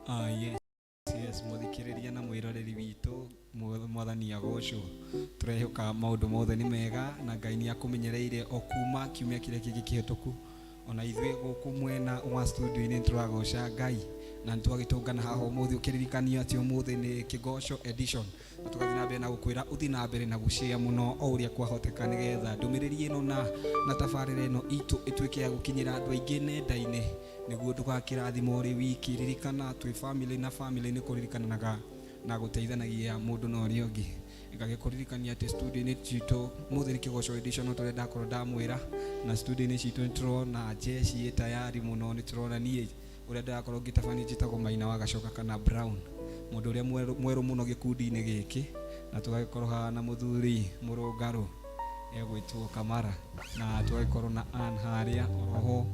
Ah, yes, yes, mũthikĩrĩria na mwĩroreri witũ, mwathani agocwo. Tũrehoka maũndũ mothe nĩ mega na Ngai nĩ akũmenyereire o kuma kiumia kĩrĩa kĩngĩ kĩhĩtũku. Ona ithuĩ gũkũ mwena wa studio-inĩ nĩ tũragoca Ngai na nĩ twagĩtũngana haha ũmũthĩ ũkĩririkanio atĩ ũmũthĩ nĩ kĩgoco edition, na tũgathiĩ na mbere na gũkwĩra ũthiĩ na mbere na gũshare mũno o ũrĩa kwahoteka nĩgetha ndũmĩrĩri ĩno na tabarĩra ĩno itũ ĩtuĩke ya gũkinyĩra andũ aingĩ nenda-inĩ, nĩguo ndũgakĩrathimwo ũrĩ wiki. Ririkana twĩ family na family nĩ kũririkananaga na gũteithanagia mũndũ na ũrĩa ũngĩ. Ngagĩkũririkania atĩ studio-inĩ citũ mũthĩ nĩ kĩgoco edition, no tũrĩa ndakorwo ndamwĩra, na studio-inĩ citũ nĩ tũrona jeshi ĩ tayari mũno. Nĩ tũrona niĩ ũrĩa ndĩrakorwo ngĩtabania njĩtagwo Maina wa Gacoka kana Brown, mũndũ ũrĩa mwerũ mũno gĩkundi-inĩ gĩkĩ, na tũgagĩkorwo haha na mũthuri mũrũngarũ egwĩtwo Kamara, na tũgagĩkorwo na Ann harĩa oroho,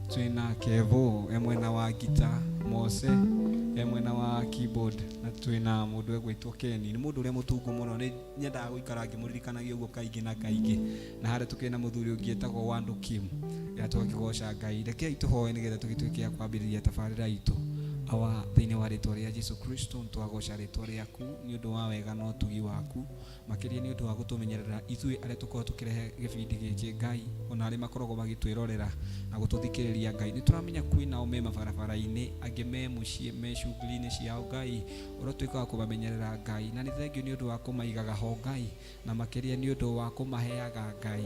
twĩna Kevo e mwena wa ngita, Mose e mwena wa keyboard, na twĩna mũndũ egwĩtwo Kenny. Nĩ mũndũ ũrĩa mũtungu mũno, nĩ nyendaga gũikara ngĩmũririkanagia ũguo kaingĩ na kaingĩ. Na harĩa tũkĩrĩ na mũthuri ũngĩ etagwo Wandu Kim, ya tũgakĩgoca Ngai. Rekei tũhoe nĩgetha tũgĩtuĩke a kwambĩrĩria tabarĩra itũ. Awa, thĩinĩ wa rĩtwa rĩa Jesu Kristo, nĩtwagoca rĩtwa rĩaku nĩ ũndũ wa wega na ũtugi waku, makĩria nĩ ũndũ wa gũtũmenyerera ithuĩ arĩa tũkoragwo tũkĩrehe gĩbindi gĩkĩ Ngai, ona arĩa makoragwo magĩtwĩrorera na gũtũthikĩrĩria Ngai. Nĩ tũramenya kwĩ nao me mabarabara-inĩ, angĩ me mũciĩ, me shughuli-inĩ ciao Ngai, ũrotuĩka wa kũmamenyerera Ngai, na nĩ thengiũ nĩ ũndũ wa kũmaigaga ho Ngai, na makĩria nĩ ũndũ wa kũmaheaga Ngai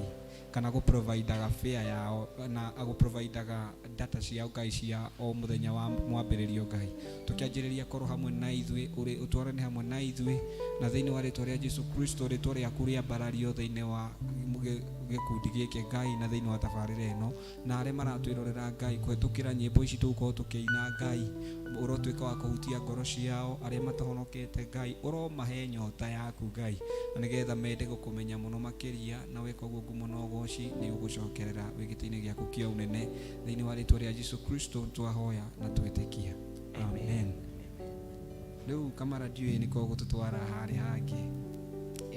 kana gũprovidaga fare yao na gũprovidaga data ciao Ngai cia o mũthenya wa mwambĩrĩrio Ngai. Tũkĩanjĩrĩria korwo hamwe na ithuĩ, ũrĩ ũtwarane hamwe na ithuĩ, na thĩinĩ wa rĩtwa rĩa Jesu Kristo, rĩtwa rĩaku rĩambarario thĩinĩ wa gĩkundi gĩkĩ Ngai, na thĩinĩ wa tabarĩra ĩno, na arĩa maratwĩrorera Ngai kũhetũkĩra nyĩmbo ici tũgũkorwo tũkĩina Ngai, ũrotuĩka wa kũhutia ngoro ciao. Arĩa matahonokete Ngai, ũromahe nyota yaku Ngai, na nĩgetha mende gũkũmenya mũno makĩria, na weka ũguo ngumo na ũgoci nĩ ũgũcokerera wĩ gĩtĩ-inĩ gĩaku kĩa ũnene. Thĩinĩ wa rĩtwa rĩa Jesu Kristo twahoya na twetĩkia, amen. Rĩu Kamara, ndiũĩ nĩko gũtũtwara harĩa hangĩ.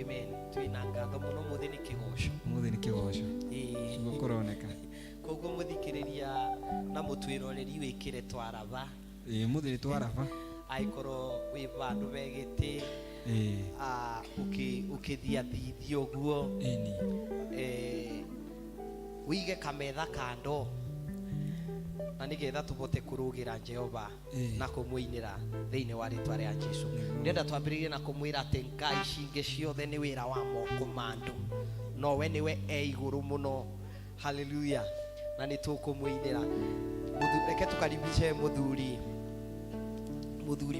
Amen. Twĩna ngatho mũno, mũthĩ nĩ kĩgoco. Ũmũthĩ nĩ kĩgoco. Nĩguo kũroneka. Koguo mũthikĩrĩria na mũtwĩroreri, wĩkĩre twaraba. Ĩĩ, ũmũthĩ nĩ twaraba. Angĩkorwo wĩ vandũ ve gĩtĩ, ũkĩthiathithia ũguo, wĩige kametha kando na nĩgetha tũhote kũrũgĩra Jehova na kũmũinĩra thĩinĩ wa rĩtwa rĩa Jesu. Ndĩrenda twambĩrĩrie na kũmwĩra atĩ ngai cingĩ ciothe nĩ wĩra wa moko ma andũ, no we nĩwe e igũrũ mũno. Haleluya. Na nĩ tũkũmũinĩra. Reke tũkaribishe mũthuri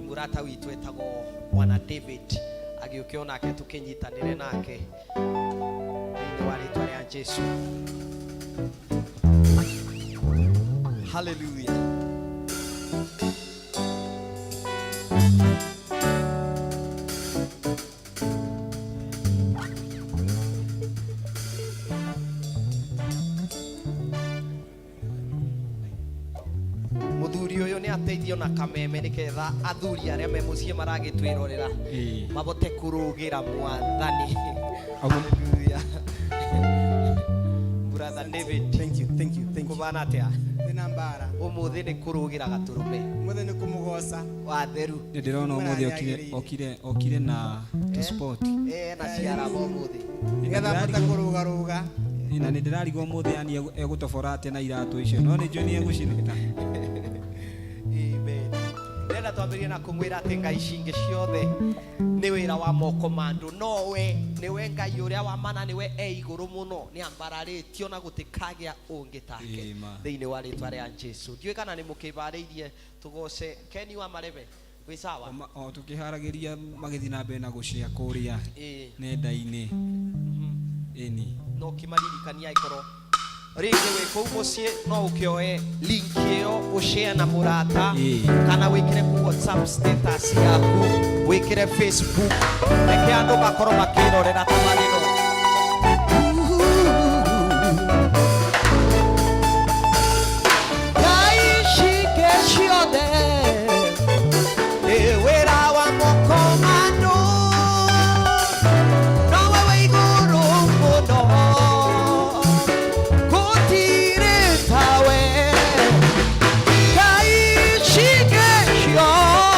mũrata witũ etagwo Bwana David agĩũke onake tũkĩnyitanĩre nake thĩinĩ wa rĩtwa rĩa Jesu. Haleluya. Mũthuri ũyũ nĩ ateithio na kameme nĩgetha athuri arĩa me mũciĩ maragĩtwĩrorera mabote kũrũgĩra mwathani. Haleluya. Brother David. Thank you, thank you, thank you. Kũbana atĩa? Ndĩna mbara. Ũmũthĩ nĩ kũrũgĩra gatũrũme. Mũthĩ nĩ kũmũgoca. Watheru. Nĩ ndĩrona ũmũthĩ okire okire okire na tũsport. Na ciaraba ũmũthĩ. Nĩgetha mbote kũrũgarũga. Na nĩ ndĩrarigwo ũmũthĩ yani egũtobora atĩa na iratũ icio, no nĩ njũĩ nĩ egũciruta. Amen. Ndĩrenda twambĩrĩrie na kũmwĩra atĩ ngai cingĩ ciothe nĩ wĩra wa moko ma andũ, no we nĩwe Ngai ũrĩa wa mana, nĩwe e igũrũ mũno, nĩ ambararĩtio na gũtikagĩa ũngĩ take. Amen. Thĩinĩ wa rĩtwa rĩa Jesu. Ndiũĩ kana nĩ mũkĩbarĩirie tũgoce Keni wa Marebe. Wĩ sawa? O tũkĩharagĩria magĩthiĩ na mbere na gũcĩa kũrĩa nenda-inĩ. Ĩni. No kĩmaririkania angĩkorwo rĩngĩ wĩ kũu mũciĩ no ũkĩoe link ĩyo ũshare na mũrata, kana wĩkĩre ku WhatsApp status yaku, wĩkĩre Facebook, reke andũ makorwo makĩrorera tabarĩro. Ngai cingĩ ciothe nĩ wĩra wa moko ma andũ, no we wĩ igũrũ mũno, gũtirĩ tawe. Ngai cingĩ ciothe.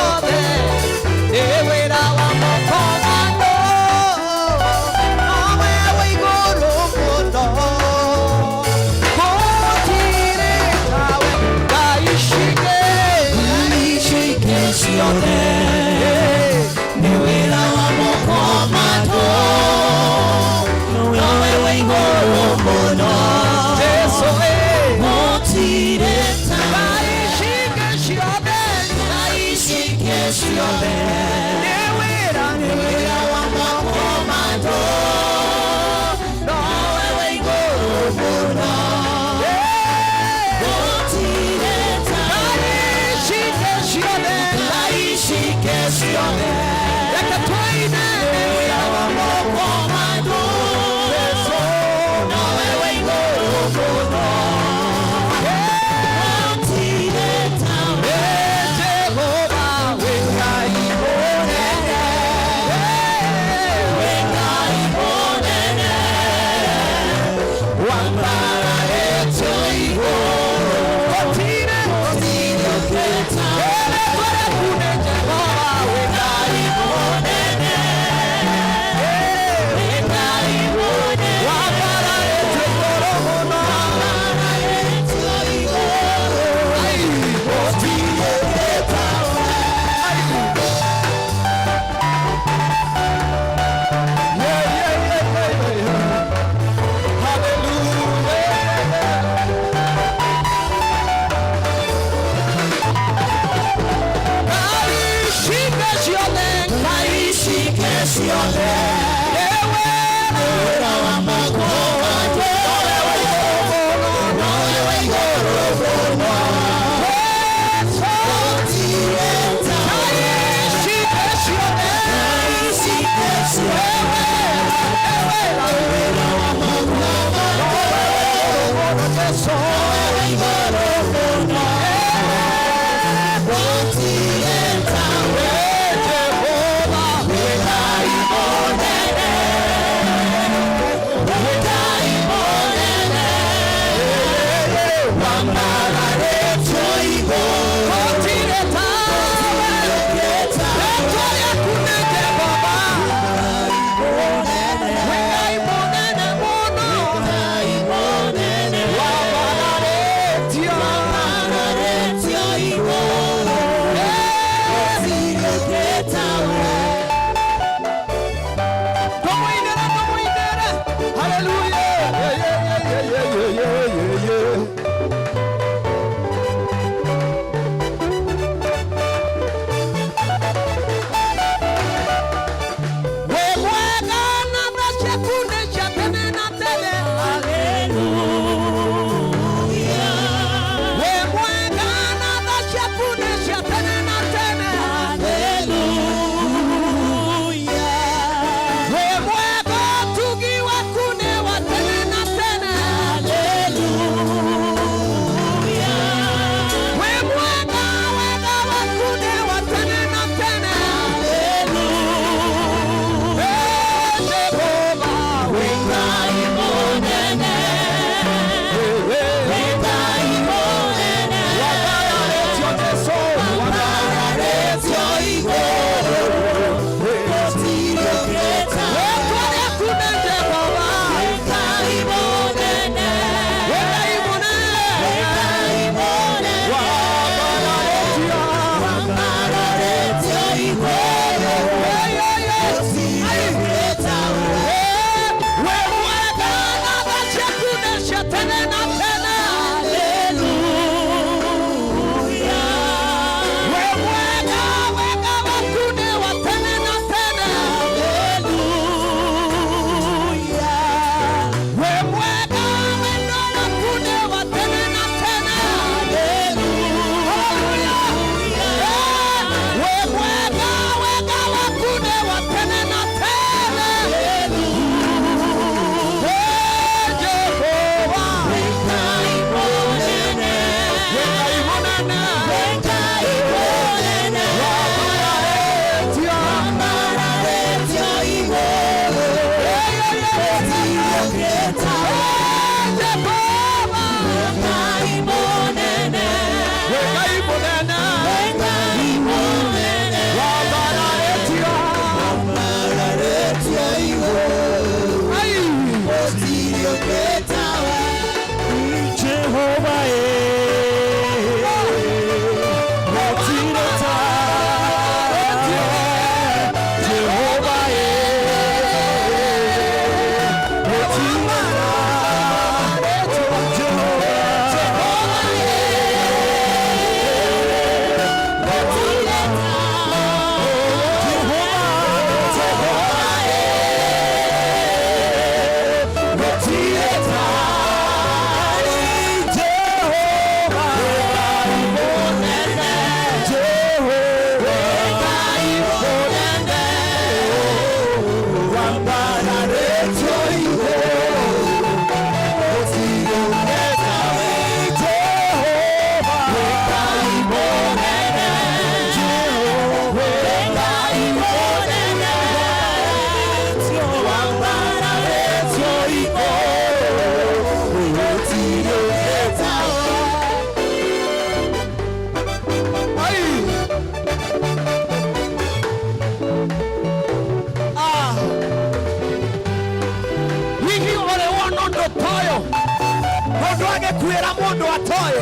Agĩkuĩra mũndũ atoĩ.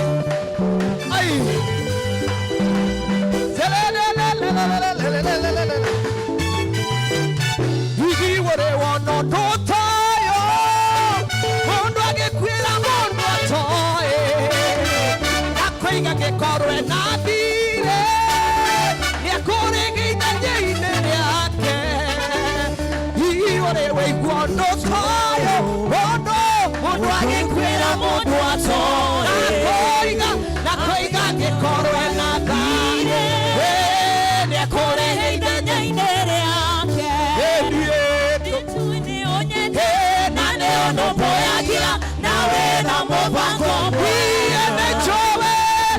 Ai. Zelelelelelelelelelelele. Hihi ũrĩ wona ũndũ toyo, mũndũ agĩkuĩra mũndũ atoĩ, akoiga gĩkorwo ena thirĩ, nĩekũrĩgĩithania-inĩ rĩake. Ũrĩ wĩigua ũndũ toyũ, ũndũ mũndũ agĩkwĩra mũndũ atoĩ, na kũiga angĩkorwo ena thirĩ, nĩekũrehe ithenya-inĩ rĩake. Na nĩ ũnũmbũyagia na wĩna mũbango mwega. Nĩnjũĩ,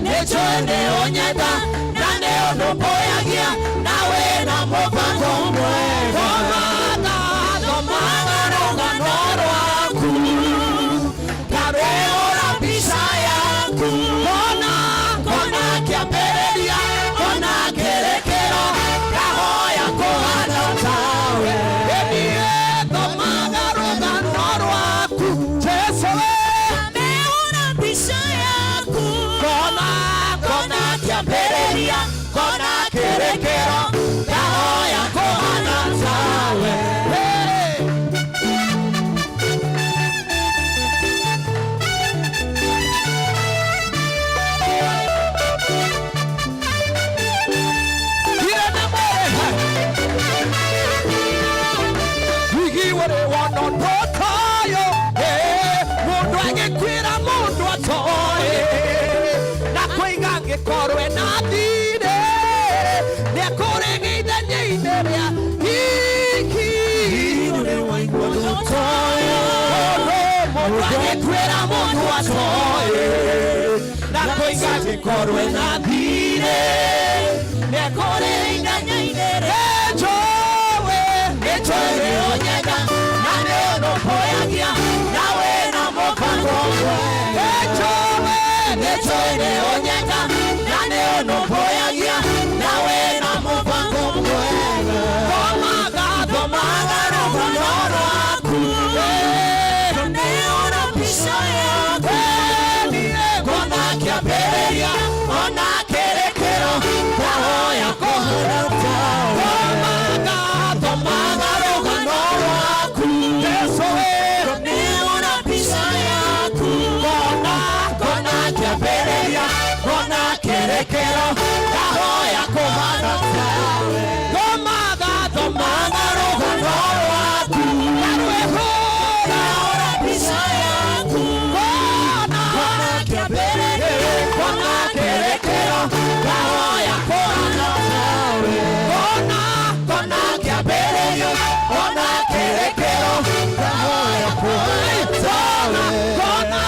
nĩnjũĩ nĩ ũnyenda, na nĩ ũnũmbũyagia na wĩna mũbango mwega. Thomaga, thomaga rũgano rwaku, ngarũra mbica yaku, ngona, ngona kĩambĩrĩria, ngona kĩrĩkĩro, ngahoya kũhana tawe. Niĩ thomaga rũgano rwaku, Jesũ we. Ngona, ngona kĩambĩrĩria, ngona kĩrĩkĩro, ngahoya kũhana tawe. Hey! Irene Moreha. Wigi wore wono ndotoyo, mundu agĩkwĩra mundu atoĩ, na kũiga angĩkorwo ena thirĩ, nĩekũrĩga ithenya-inĩ rĩa hiki. Mũndũ, mũndũ agĩkwĩra mũndũ atoĩ, na kũiga angĩkorwo ena thirĩ, nĩekũrĩga ithenya-inĩ rĩa Nĩnjũĩ, nĩnjũĩ nĩ ũnyenda, na nĩ ũnũmbũyagia, na wĩna mũbango mwega. Nĩnjũĩ, nĩnjũĩ nĩ ũnyenda, na nĩ ũnũmbũyagia, na wĩna mũbango mwega. Thomaga, thomaga rũgano rwaku, ngona kĩambĩrĩria, ona kĩrĩkĩro, ngahoya kũhana tawe. Thomaga, thomaga rũgano rwaku, Jesũ we. Ngona, ngona kĩambĩrĩria, ngona kĩrĩkĩro, ngahoya kũhana tawe. Thomaga, thomaga rũgano rwaku, ngarwĩhũra ngona, ngona kĩrĩkĩro, ngahoya kũhana tawe. Ngona, ngona kĩambĩrĩria, ngona kĩrĩkĩro, ngahoya kũhana tawe. Ngona,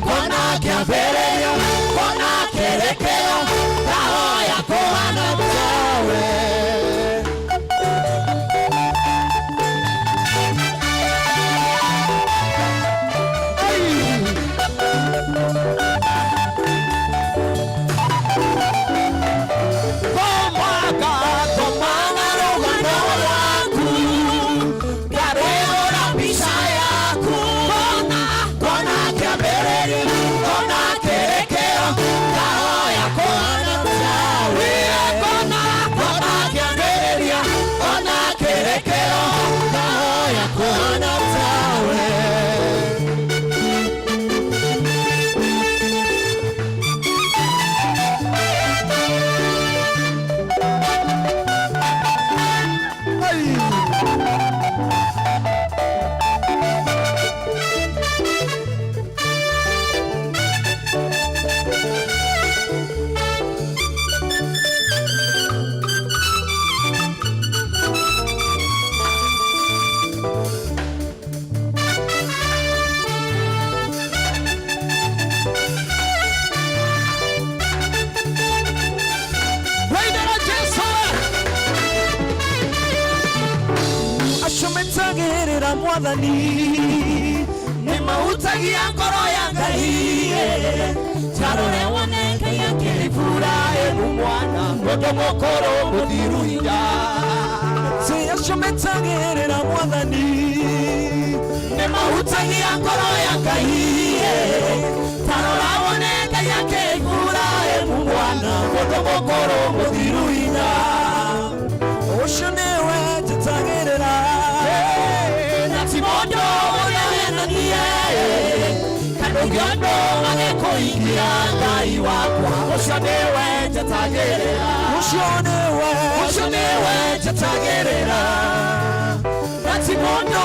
ngona kĩambĩrĩria, ngona kĩrĩkĩro, ngahoya kũhana tawe. Thomaga, thomaga rũgano rwaku, ngarũra mbica yaku, ngona, ngona kĩambĩrĩria, ngona kĩrĩkĩro, ngahoya kũhana tawe. Ngona, ngona kĩambĩrĩria, ngona kĩrĩkĩro, ngahoya kũhana tawe. Wainĩra Jesũ we. Acio metagĩrĩra mwathani nĩ mahutagia ngoro ya Ngai. Tarore wone Ngai akĩrĩ mwana mũndũ mũkũrũ mũthiru hinya. Ti acio metagĩrĩra mwathani nĩ mahutagia ngoro ya Ngai. Tarora wone Ngai akĩrĩ mwana mũndũ mũkũrũ mũthiru hinya. Ũcio nĩwe njĩtagĩrĩra, na ti mũndũ ũrĩa wĩnanie, kana ũngĩ ũndũ agĩkũingira Ngai wakwa. Ũcio nĩwe njetagĩrĩra, ũcio nĩwe, ũcio nĩwe njetagĩrĩra, na ti mũndũ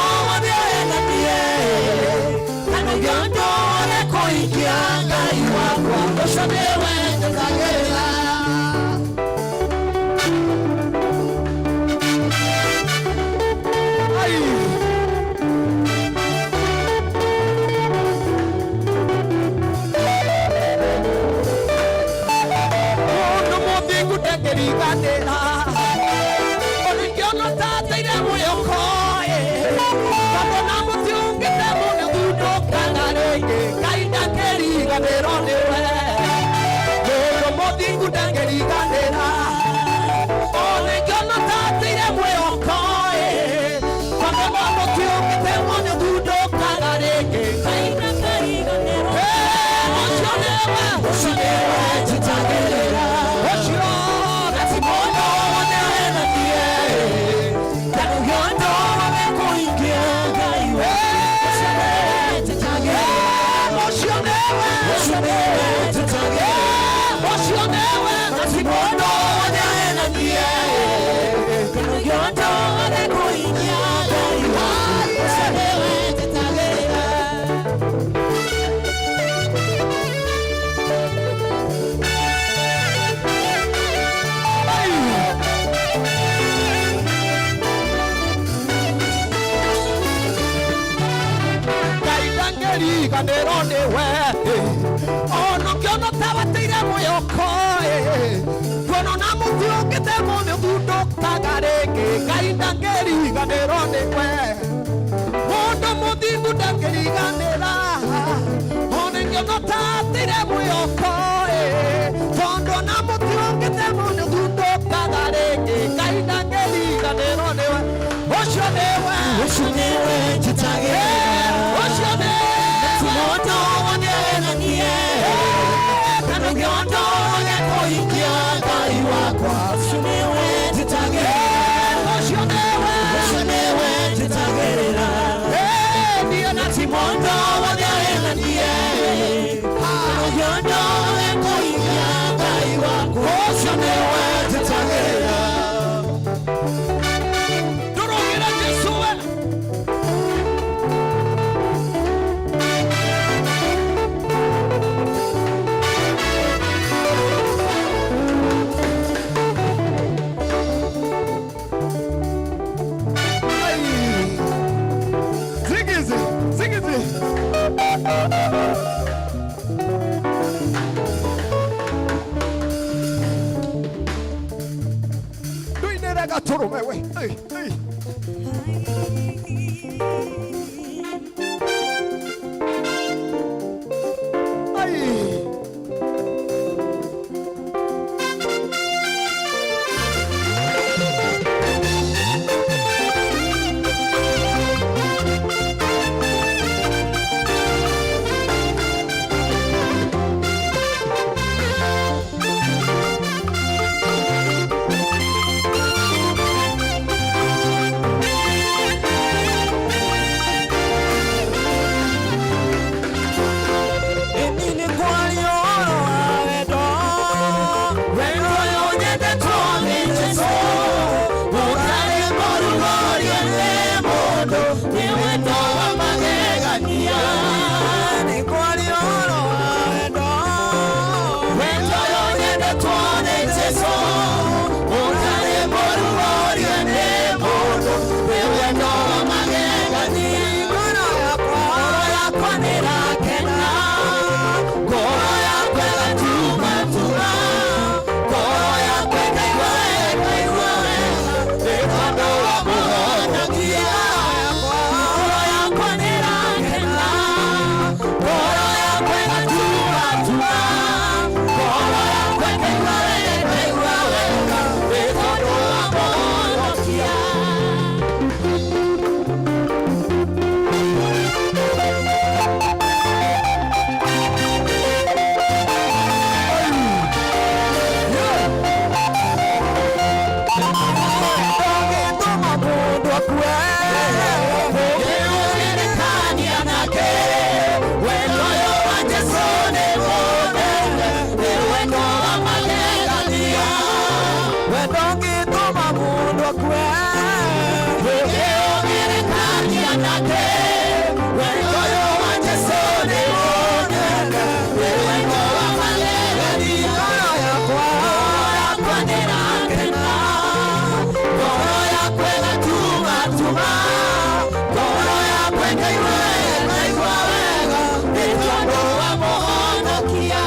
Ũcio nĩwe njĩtagĩrĩra. Ũcio na ti mũndũ wothe na niĩ. Ndanũgĩondo wamekũhingia Ngai we. Ũcio nĩwe njĩtagĩrĩra. Ũcio nĩwe. Ũcio nĩwe njĩtagĩrĩra. Ũcio nĩwe na ti mũndũ wothe na niĩ. Ndanũgĩondo wamekũhingia Ngai we. Ũcio nĩwe njĩtagĩrĩra. Ngai ndangĩriganĩrwo nĩwe ona ũngĩona ta wateire mwĩhoko kuona na mũtĩ ũngĩtemwo nĩ ũthundũkaga rĩngĩ. Ngai ndangĩriganĩrwo nĩwe. Mũndũ mũthingu ndangĩriganĩra ona ingĩona ta ateire mwĩhoko, tondũ ona mũtĩ ũngĩtemwo nĩ ũthundũkaga rĩngĩ. Ngai ndangĩriganĩrwo nĩwe. Ũcio nĩwe. Ũcio nĩwe njĩtagĩrĩra. Ũcio nĩwe. Ti mũndũ wothe na niĩ. Ndanũgĩondo wamekũhingia Ngai wakwa. Ũcio nĩwe njĩtagĩrĩra. Ũcio nĩwe. Ũcio nĩwe njĩtagĩrĩra. Niĩ na Ti mũndũ wothe na niĩ. Ndanũgĩondo wamekũhingia Ngai wakwa. Ũcio nĩwe njĩtagĩrĩra. Ndũrũgĩre Jesũ we. Zigizi, zigizi. Nduinĩre gatũrũme we. Ei, ei. Ai. Ĩni nĩ kwaria ũhoro wa wendo. Wendo ũyũ nyendetwo nĩ Jesũ. Ũtarĩ mũrugũrie nĩ mũndũ. Nĩ wendo wa magegania. Nĩ kwaria ũhoro wa wendo. Wendo ũyũ nyendetwo nĩ Jesũ. Ũtarĩ mũrugũrie nĩ mũndũ. Nĩ wendo wa magegania. Ngoro yakwa nĩrakena. Ngoro yakwa ĩgatumatura. Ngoro yakwa ĩkaigua wega, ĩkaigua wega. Nĩ tondũ wa mũhonokia. Ngoro yakwa nĩrakena. Ngoro yakwa ĩgatumatura. Ngoro yakwa ĩkaigua wega, ĩkaigua wega. Nĩ tondũ wa mũhonokia. Ndũngĩtũma mũndũ akue. Ũngĩũririkania nake. Wendo ũyũ wa Jesũ nĩ mũnene, nĩ wendo wa magegania. Wendo ũngĩtũma mũndũ akue. Ũngĩũririkania nake. Wendo ũyũ wa Jesũ nĩ mũnene, nĩ wendo wa magegania. Ngoro yakwa nĩrakena. Ngoro yakwa ĩgatumatuma. Ngoro yakwa ĩkaigua wega, ĩkaigua wega. Nĩ tondũ wa mũhonokia.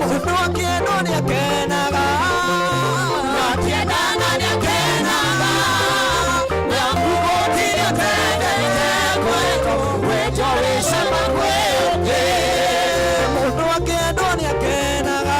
Mũndũ akĩendwo nĩakenaga. Akĩendana nĩakenaga. Na gũtirĩ atendete kwendwo, wendo wĩ cama kwĩ ũngĩ. Mũndũ akĩendwo nĩakenaga.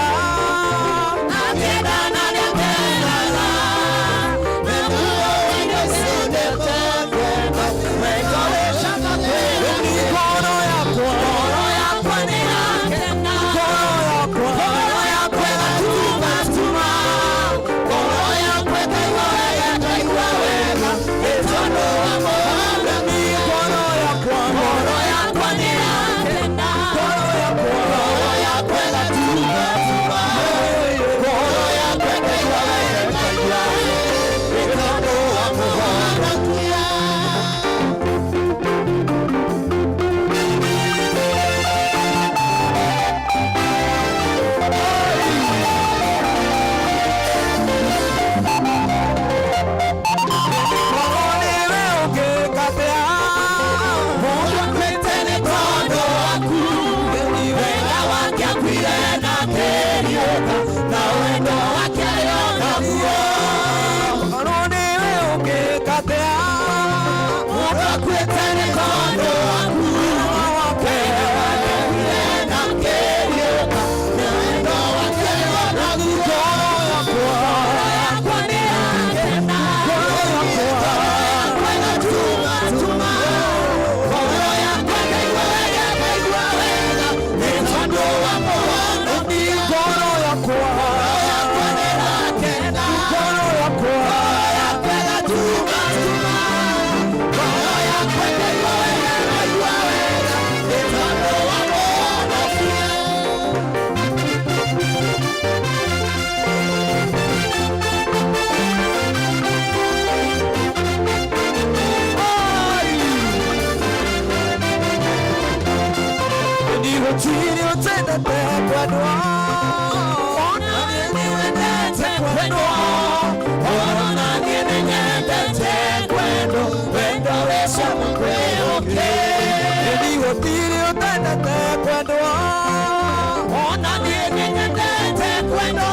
Gũtirĩ ũtendete kwendwo, ona niĩ nĩwendete kwendwo, ona niĩ nĩnyendete kwendwo, wendo wĩ cama kwĩ ũkĩ. Ĩni gũtirĩ ũtendete kwendwo, ona niĩ nĩnyendete kwendwo,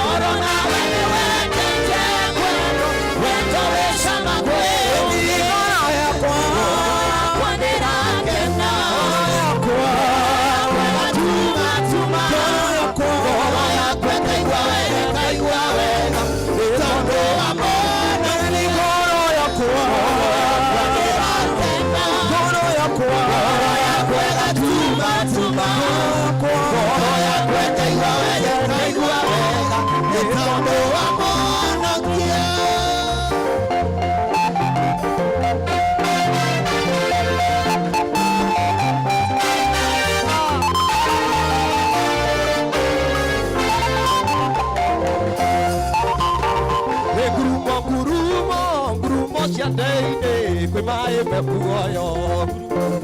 oro nawe nĩwendete kwendwo, wendo wĩ cama kwĩ ũkĩ. Ngoro yakwa nĩrakena, ngoro yakwa tuma tuma, ngoro yakwa ĩkaigua wega, ĩkaigua wega, nĩ tondũ wa Mwathani. Ngoro yakwa nĩrakena, ngoro yakwa ĩgatuma tuma, ngoro yakwa ĩkaigua wega, ĩkaigua wega, nĩ tondũ wa Mwonokia. Ngurumo ngurumo ngurumo cia ndeinĩ kwĩ maĩ me muoyo.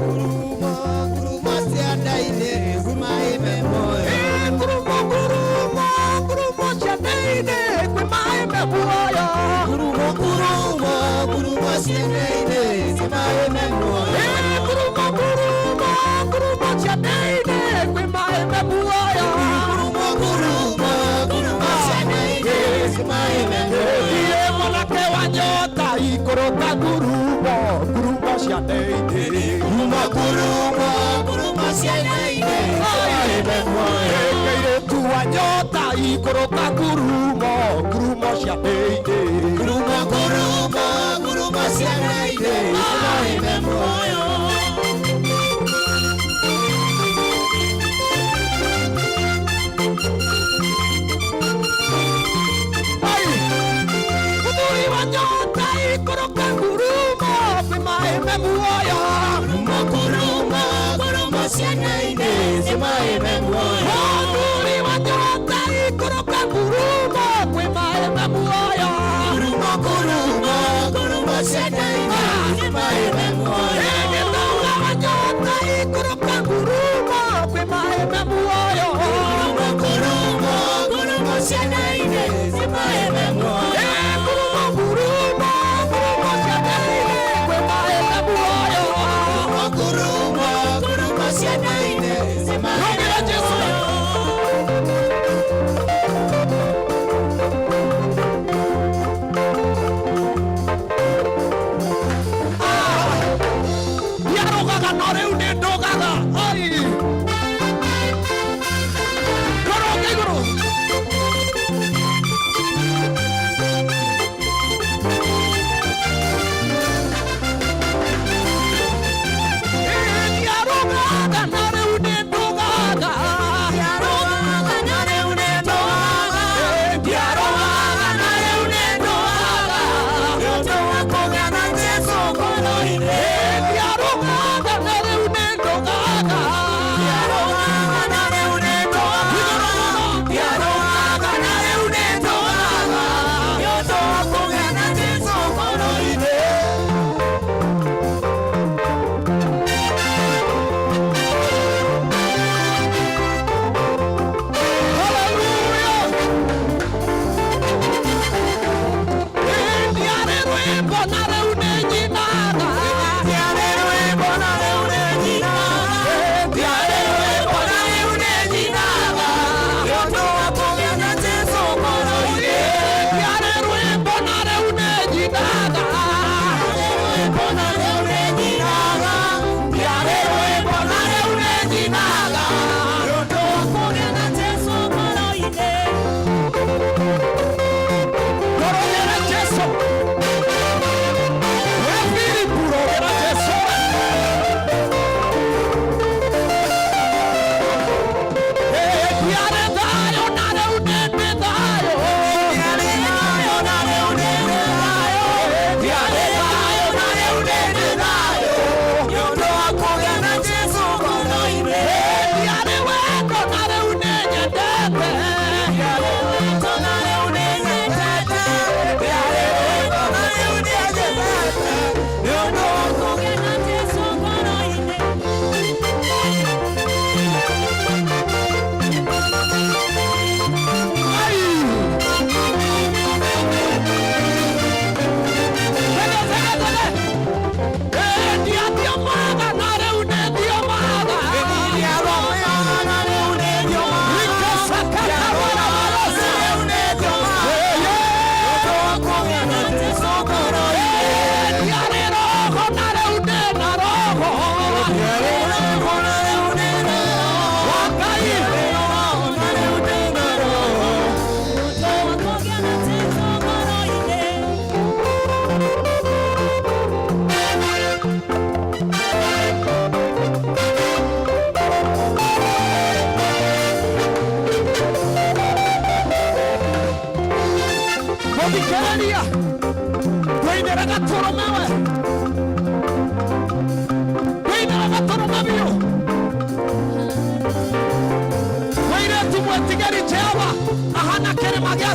Ngurumo ngurumo cia ndeinĩ kwĩ maĩ me muoyo. Ngurumo ngurumo ngurumo cia ndeinĩ kwĩ maĩ me muoyo. Ngurumo ngurumo ngurumo cia ndeinĩ kwĩ maĩ me muoyo. Ngurumo ngurumo ngurumo cia ndeinĩ kwĩ maĩ me muoyo. Ngurumo ngurumo ngurumo cia ndeinĩ kwĩ maĩ me muoyo. Thiĩ mwanake wa nyota ikũrũka ngurumo ngurumo cia ndeinĩ. Ngurumo ngurumo ngurumo cia ndeinĩ kwĩ maĩ me muoyo. Kairĩtu wa nyota ikũrũka ngurumo ngurumo cia ndeinĩ. Ngurumo ngurumo ngurumo cia ndeinĩ kwĩ maĩ me muoyo. Mũthuri wa nyota ikũrũka ngurumo kwĩ maĩ me muoyo. Ngurumo ngurumo ngurumo cia ndeinĩ kwĩ maĩ me muoyo. Mũthuri wa nyota ikũrũka ngurumo kwĩ maĩ me muoyo. Ngurumo ngurumo ngurumo cia ndeinĩ kwĩ maĩ me muoyo. Gĩtonga wa nyota ikũrũka ngurumo kwĩ maĩ me muoyo. Ngurumo ngurumo ngurumo cia ndeinĩ kwĩ maĩ me muoyo. Ngurumo ngurumo ngurumo cia ndeinĩ kwĩ maĩ me muoyo. Ngurumo ngurumo ngurumo cia ndeinĩ kwĩ maĩ me Rũgĩra Jesũ. muoyo. Ndiarũgaga no rĩu nĩ ndũgaga. Ai. Rũrũge igũrũ. Ndiarũgaga no rĩu nĩ ndũgaga. Ndiarũgaga na rĩu nĩ ndũgaga. Ndiarũgaga na rĩu nĩ ndũgaga. Nĩ ũndũ wa kũgĩa na Jesũ ngoro-inĩ. Ndiarũgaga na rĩu nĩ ndũgaga.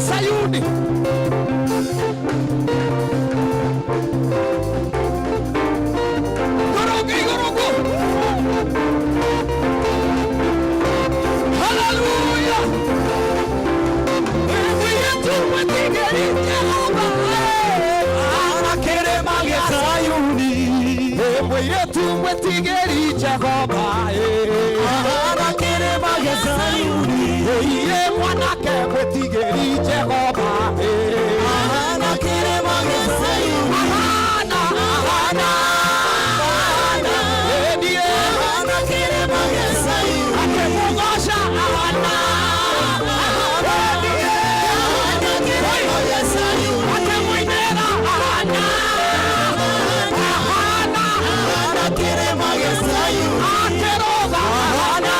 Sayuni. Tũrũnge igũrũ ũguo. Haleluya. Mũirĩtu mwĩtigĩri Jehova, Ana kĩrĩma gĩa Zayuni. Mũirĩtu mwĩtigĩri Jehova, Ana kĩrĩma gĩa Zayuni. Iye mwanake mwĩtigĩri Jehova, Ana kĩrĩma gĩa Zayuni. Ahana, ahana, ahana, ndiye Ana kĩrĩma gĩa Zayuni. akĩmũgoca ahana, ndiye Ana kĩrĩma gĩa Zayuni. akĩmũinĩra ahana, ahana, Ana kĩrĩma gĩa Zayuni. akĩrũga ahana,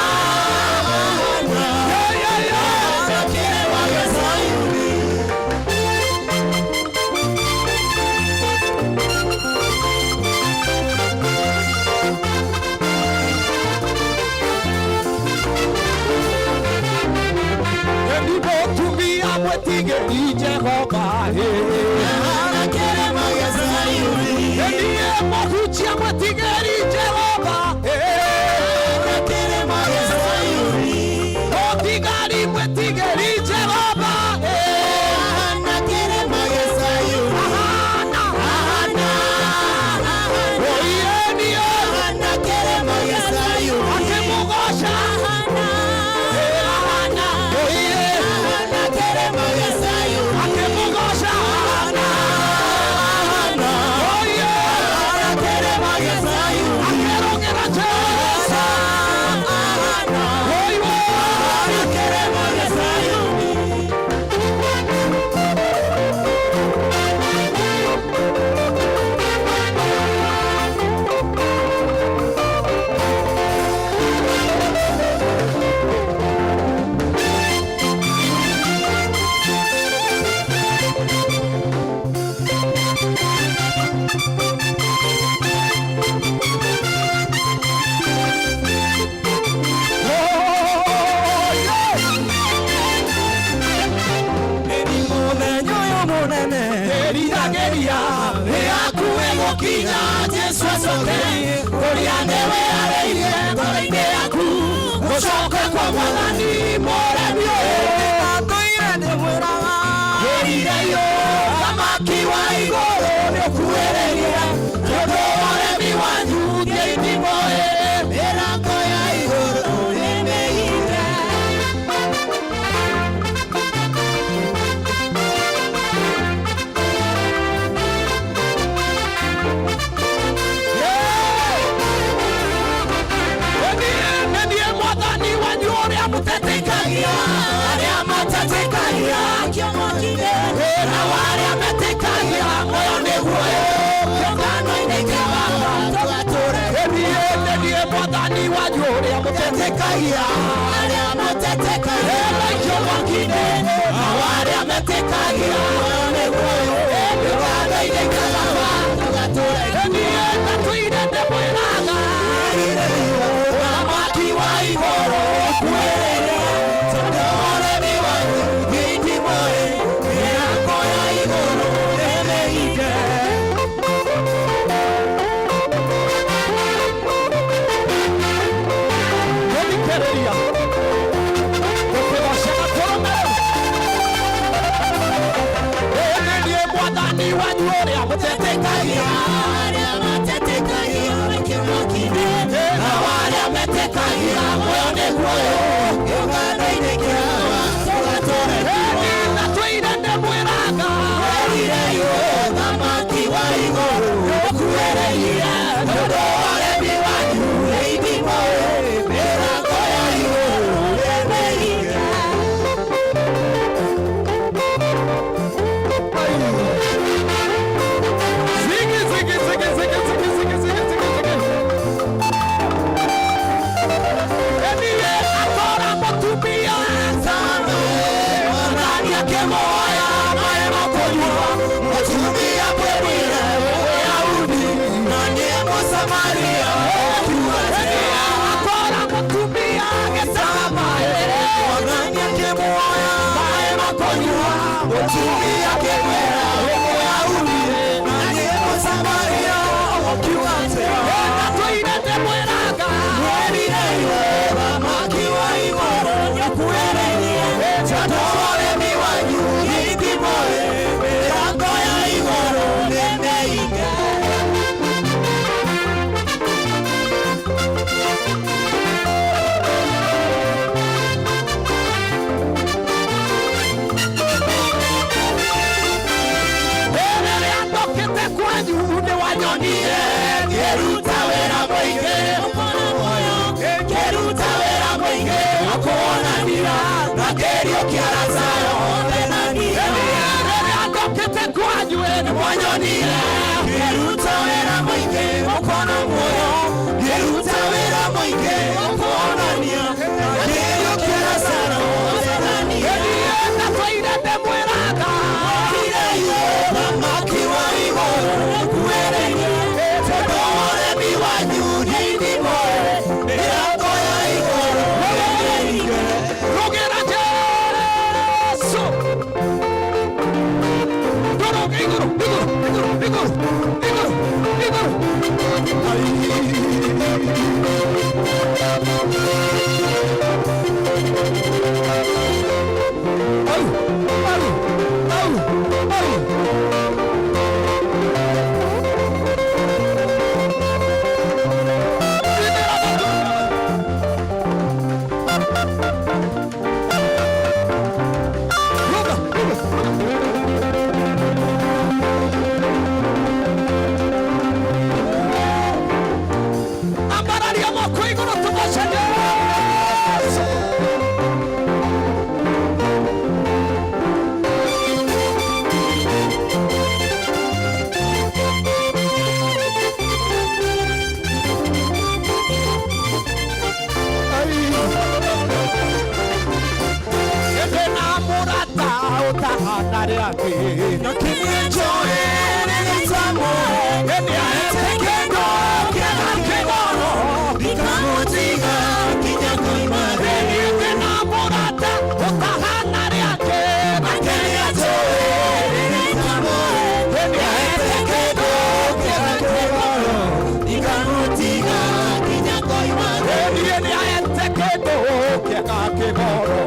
yeah, yeah, yeah. Ana kĩrĩma gĩa Zayuni. Nĩ mũtumia mwĩtigĩri Jehova, Ana kĩrĩma gĩa Zayuni. Ndiye mũhunjia mwĩtigĩri Jehova, Ana kĩrĩma gĩa Zayuni. Mũthigari mwĩtigĩri Jehova, Ana kĩrĩma gĩa Zayuni. Ahana, Ana, oiye niye ana kĩrĩma gĩa Zayuni. akĩmũgoca, ahana, oiye Ana kĩrĩma gĩa Zayuni. akĩmũgoca, ahana, oiye Ana kĩrĩma gĩa Zayuni. akĩrũgĩra Jesũ, oiwe Ana kĩrĩma gĩa Zayuni. Mũthenya ũyũ mũnene Geria, nĩakuĩ gũkinya Jesũ acoke kũrĩa nĩwe arĩirie ngoro-inĩ yaku gũcoka kwa mwathani mũremi ũyũ Ndatũire ndĩmwĩraga Geria thamaki wa igũrũ nĩũkuĩrĩria tondũ ũremi wanyu ndĩndimoĩ mĩrango ya igũrũ nĩmĩhinge. Niĩ mwathani wanyu ũrĩa mũtetĩkagia, Arĩa matetĩkagia kĩomokirie na arĩa metĩkagia muoyo nĩguo kĩũngano-inĩ kĩa Baba tũgatũre. Niĩ niĩ mwathani wanyu ũrĩa mũtetĩkagia, Arĩa matetĩkagia kĩomokirie na arĩa metĩkagia muoyo nĩguo kĩũngano-inĩ kĩa Baba tũgatũre. Niĩ ndatũire ndĩmwĩraga, Ũthamaki wa igũrũ ũkuĩrĩire tondũ ũremi wanyu ndindimoĩ mĩrango ya igũrũ nĩmĩhinge. Gũthikĩrĩria, gũkĩgocaga tũrũme. Niĩ niĩ mwathani wanyu ũrĩa mũtetĩkagia, Arĩa matetĩkagia kĩmokire na arĩa metĩkagia muoyo nĩguo kĩũngano-inĩ kĩa Baba tũgatũre. Niĩ ndatũire ndĩmwĩraga, Ũthamaki wa igũrũ ũkuĩrĩire tondũ ũremi wanyu nĩindimoĩ mĩrango ya igũrũ nĩmĩhinge. Zigi, zigi, zigi, zigi, zigi, zigi, zigi, zigi, zigi. Niĩ Twambararia moko igũrũ tũgoce Jesu. Ĩndĩ na mũrata ũtahana rĩangĩ. Ĩndĩ ahete kĩndũ kĩega kĩgoro. Ĩndĩ na mũrata ũtahana rĩangĩ. Ĩndĩ ahete kĩndũ kĩega kĩgoro. Ĩndĩ nĩahete kĩndũ kĩega kĩgoro.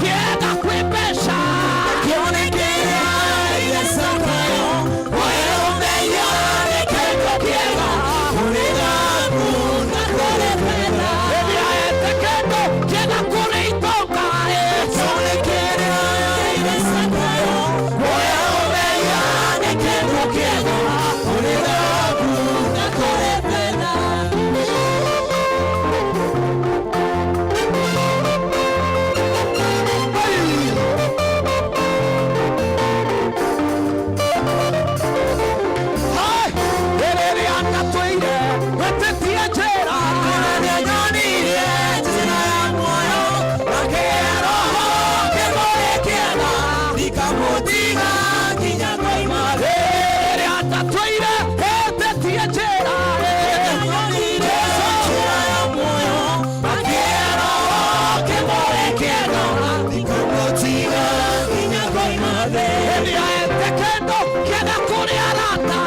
Kĩega kwĩ mbeca. Ĩndĩ ahete kĩndũ kĩega kũrĩ itonga. Hai! Rĩrĩa ndatũire gwĩtĩtie njĩra. Rĩrĩa ndatũire gwĩtĩtie njĩra. Ĩndĩ ahete kĩndũ kĩega kũrĩ arata.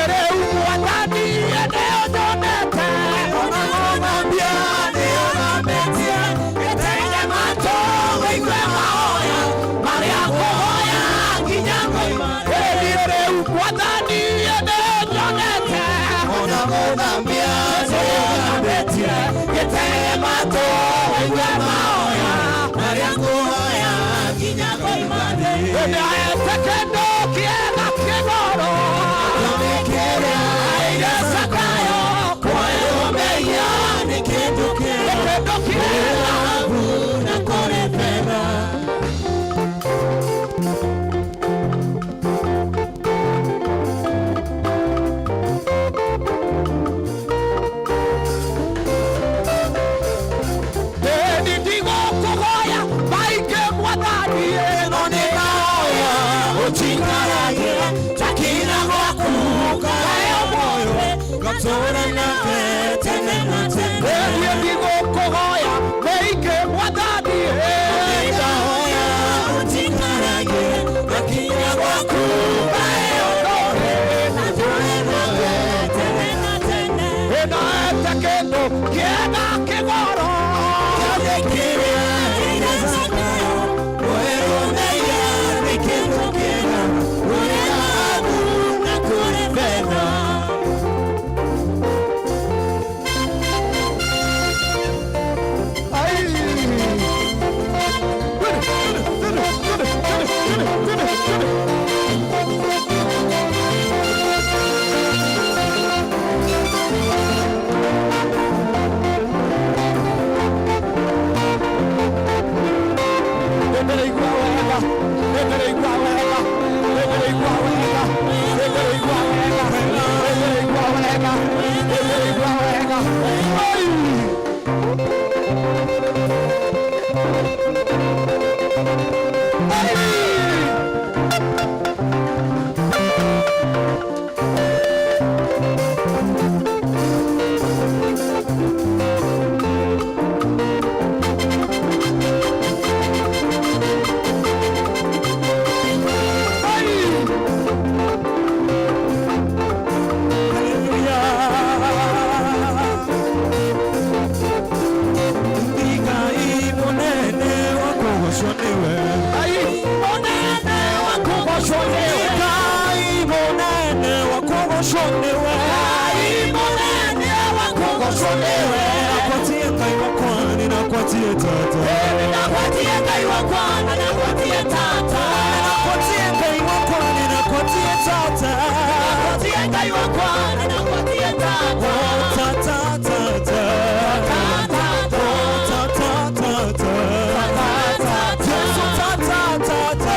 Rĩu Mwathani nĩo nyonete. Ĩndĩ rĩu Mwathani nĩo nyonete. Ĩndĩ ahete kĩndũ kĩega kĩgoro. Kĩndũ kĩega. Ĩndĩ ndigũkũhoya maingĩ Mwathani, ĩno nĩ mahoya. nĩwe. Ngai mũnene wa kũgocwo nĩwe. Nakwatie Ngai wakwa, nĩnakwatie tata. Nĩnakwatie Ngai wakwa, nĩnakwatie tata. Nĩnakwatie Ngai wakwa, nĩnakwatie tata. Nĩnakwatie Ngai wakwa, nĩnakwatie tata. Oh, tata, tata. Tata, oh, tata, tata. Tata, Yesu, tata, tata.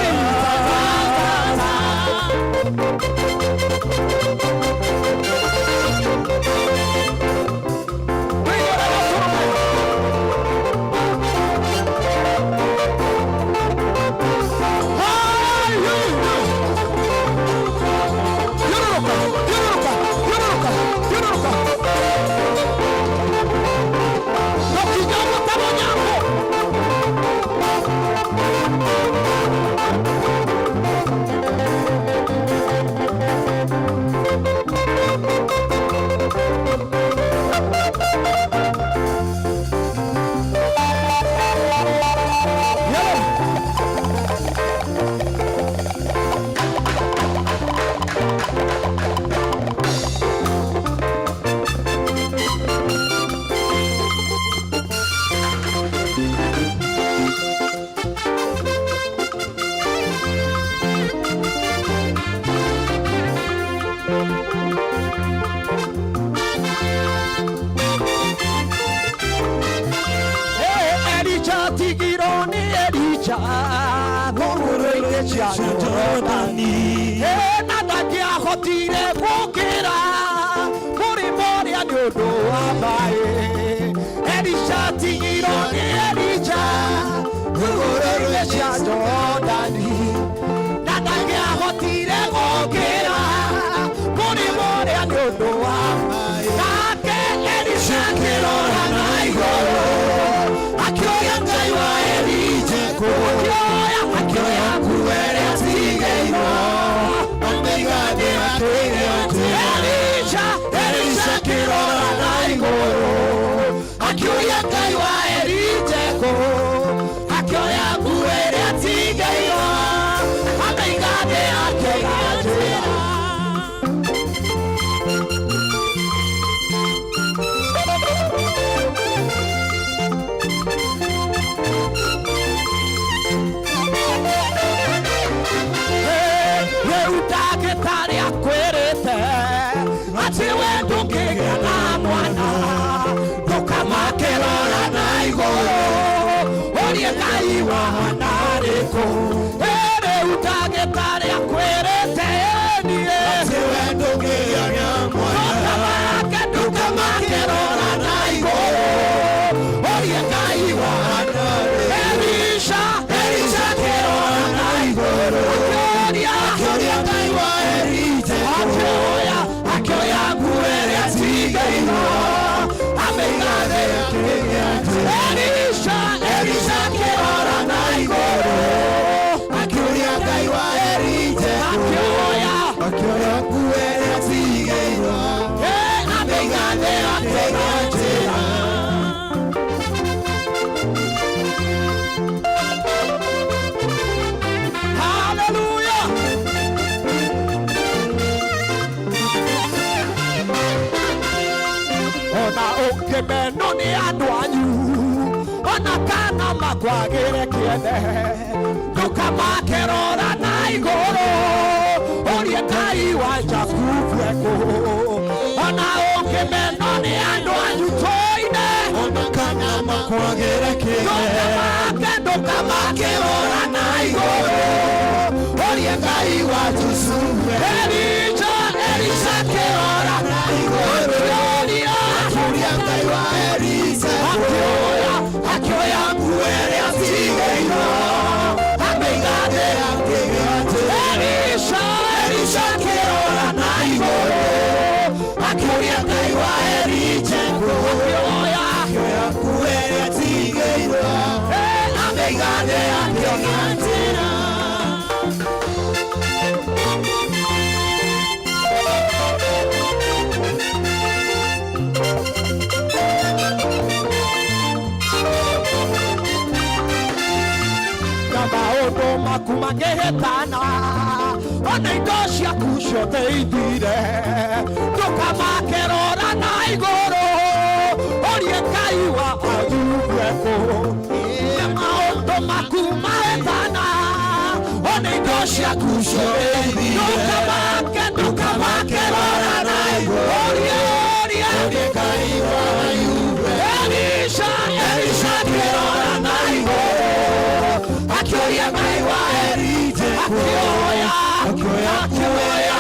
Tigirwo nĩ Elija ng'ũrũrũ-inĩ cia Jorodani, na ndangĩahotire gũkĩra mũrĩmo ũrĩa nĩ ũndũ wa maĩ. Elisha tigirwo nĩ Elija ng'ũrũrũ-inĩ cia Jorodani, na ndangĩahotire gũkĩra mũrĩmo ũrĩa nĩ ũndũ wa maĩ. Nake Elisha akĩrora na igũrũ, akĩoya Ngai wa Elija kũ, akĩoya nguo ĩrĩa atigĩirwo, amĩigane akĩĩre atĩ Elisha, Elisha akĩrora na igũrũ, akĩũria Ngai wa Elija kũ, akĩoya nguo ĩrĩa atigĩirwo, amĩigane akĩĩre atĩ. Rĩu ndagĩtarĩ akwĩrĩte atĩ we ndũngĩgĩa na mwana, ndũkamakĩrora na igũrũ, ũrie Ngai wa Hana arĩ kũ. Rĩu ndagĩtarĩ akwĩrĩte niĩ Atĩ we ndũngĩgĩa na mwana, ndũkamakĩrora na igũrũ, ũrie Ngai wa Hana. Elisha, Elisha akĩrora na igũrũ, akĩũria, akĩũria Ngai wa Elija kũ, akĩoya, akĩoya nguo ĩrĩa atigĩirwo, amĩigane akĩĩre atĩ Elisha, Elisha akĩrora na igũrũ, akĩũria Ngai wa Elija kũ, akĩoya, akĩoya nguo ĩrĩa atigĩirwo, amĩigane akĩĩre atĩ. Hallelujah. Ona ũngĩmenwo nĩ andũ anyu, ona kana makwagĩre kĩene, ndũkamakĩrora na igũrũ, ũrie Ngai wa Jakubu ekũ. Ona ũngĩmenwo nĩ andũ anyu tũine, ona kana makwagĩre kĩene, ndũkamake, ndũkamakĩrora na igũrũ, ũrie Ngai wa Jusufu. Elija, Elisha akĩrora na igũrũ, akĩũria, akĩũria Ngai wa Elija kũ, akĩoya, akĩoya nguo ĩrĩa atigĩirwo, amĩigane akĩĩre atĩ Elisha, Elisha akĩrora na igũrũ, akĩũria Ngai wa Elija kũ, akĩoya, akĩoya nguo ĩrĩa atigĩirwo, amĩigane akĩona njĩra. Na maũndũ Maku mangĩhĩtana ona indo ciaku ciothe ithire ndũkamake rora na igũrũ ũrie Ngai wa Ayubu ekũ nĩ maũndũ maku mahĩtana ona indo ciaku ciothe ithire ndũkamake ndũkamake rora na igũrũ ũrie ũrie Ngai wa Ayubu Elisha Elisha akĩrora na igũrũ akĩũria Ngai wa Elija akĩoya akĩoya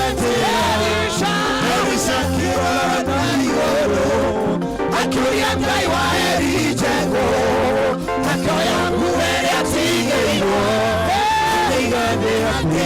Elisha Elisha akĩrora na igũrũ akĩũria Ngai wa Elija akĩoya nguo ĩrĩa atigĩirwo akĩiganĩra.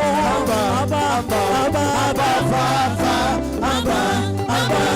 Abba, Abba, Abba, Abba, Abba, Abba,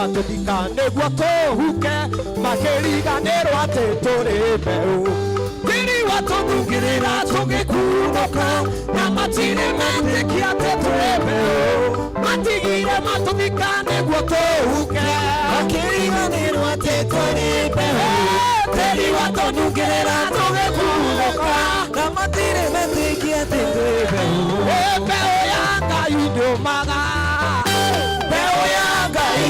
Matũthika nĩguo tũhuke makĩriganĩrwo atĩ tũrĩ mbeũ tĩri watũthungĩrĩra tũgĩkunũka na matirĩ metĩkia atĩ tũrĩ mbeũ matigire matũthika nĩguo tũhuke makĩriganĩrwo atĩ tũrĩ mbeũ tĩri watũthungĩrĩra tũgĩkunũka na matirĩ metĩkia atĩ tũrĩ mbeũ mbeũ ya Ngai ndĩũmaga mbeũ ya Ngai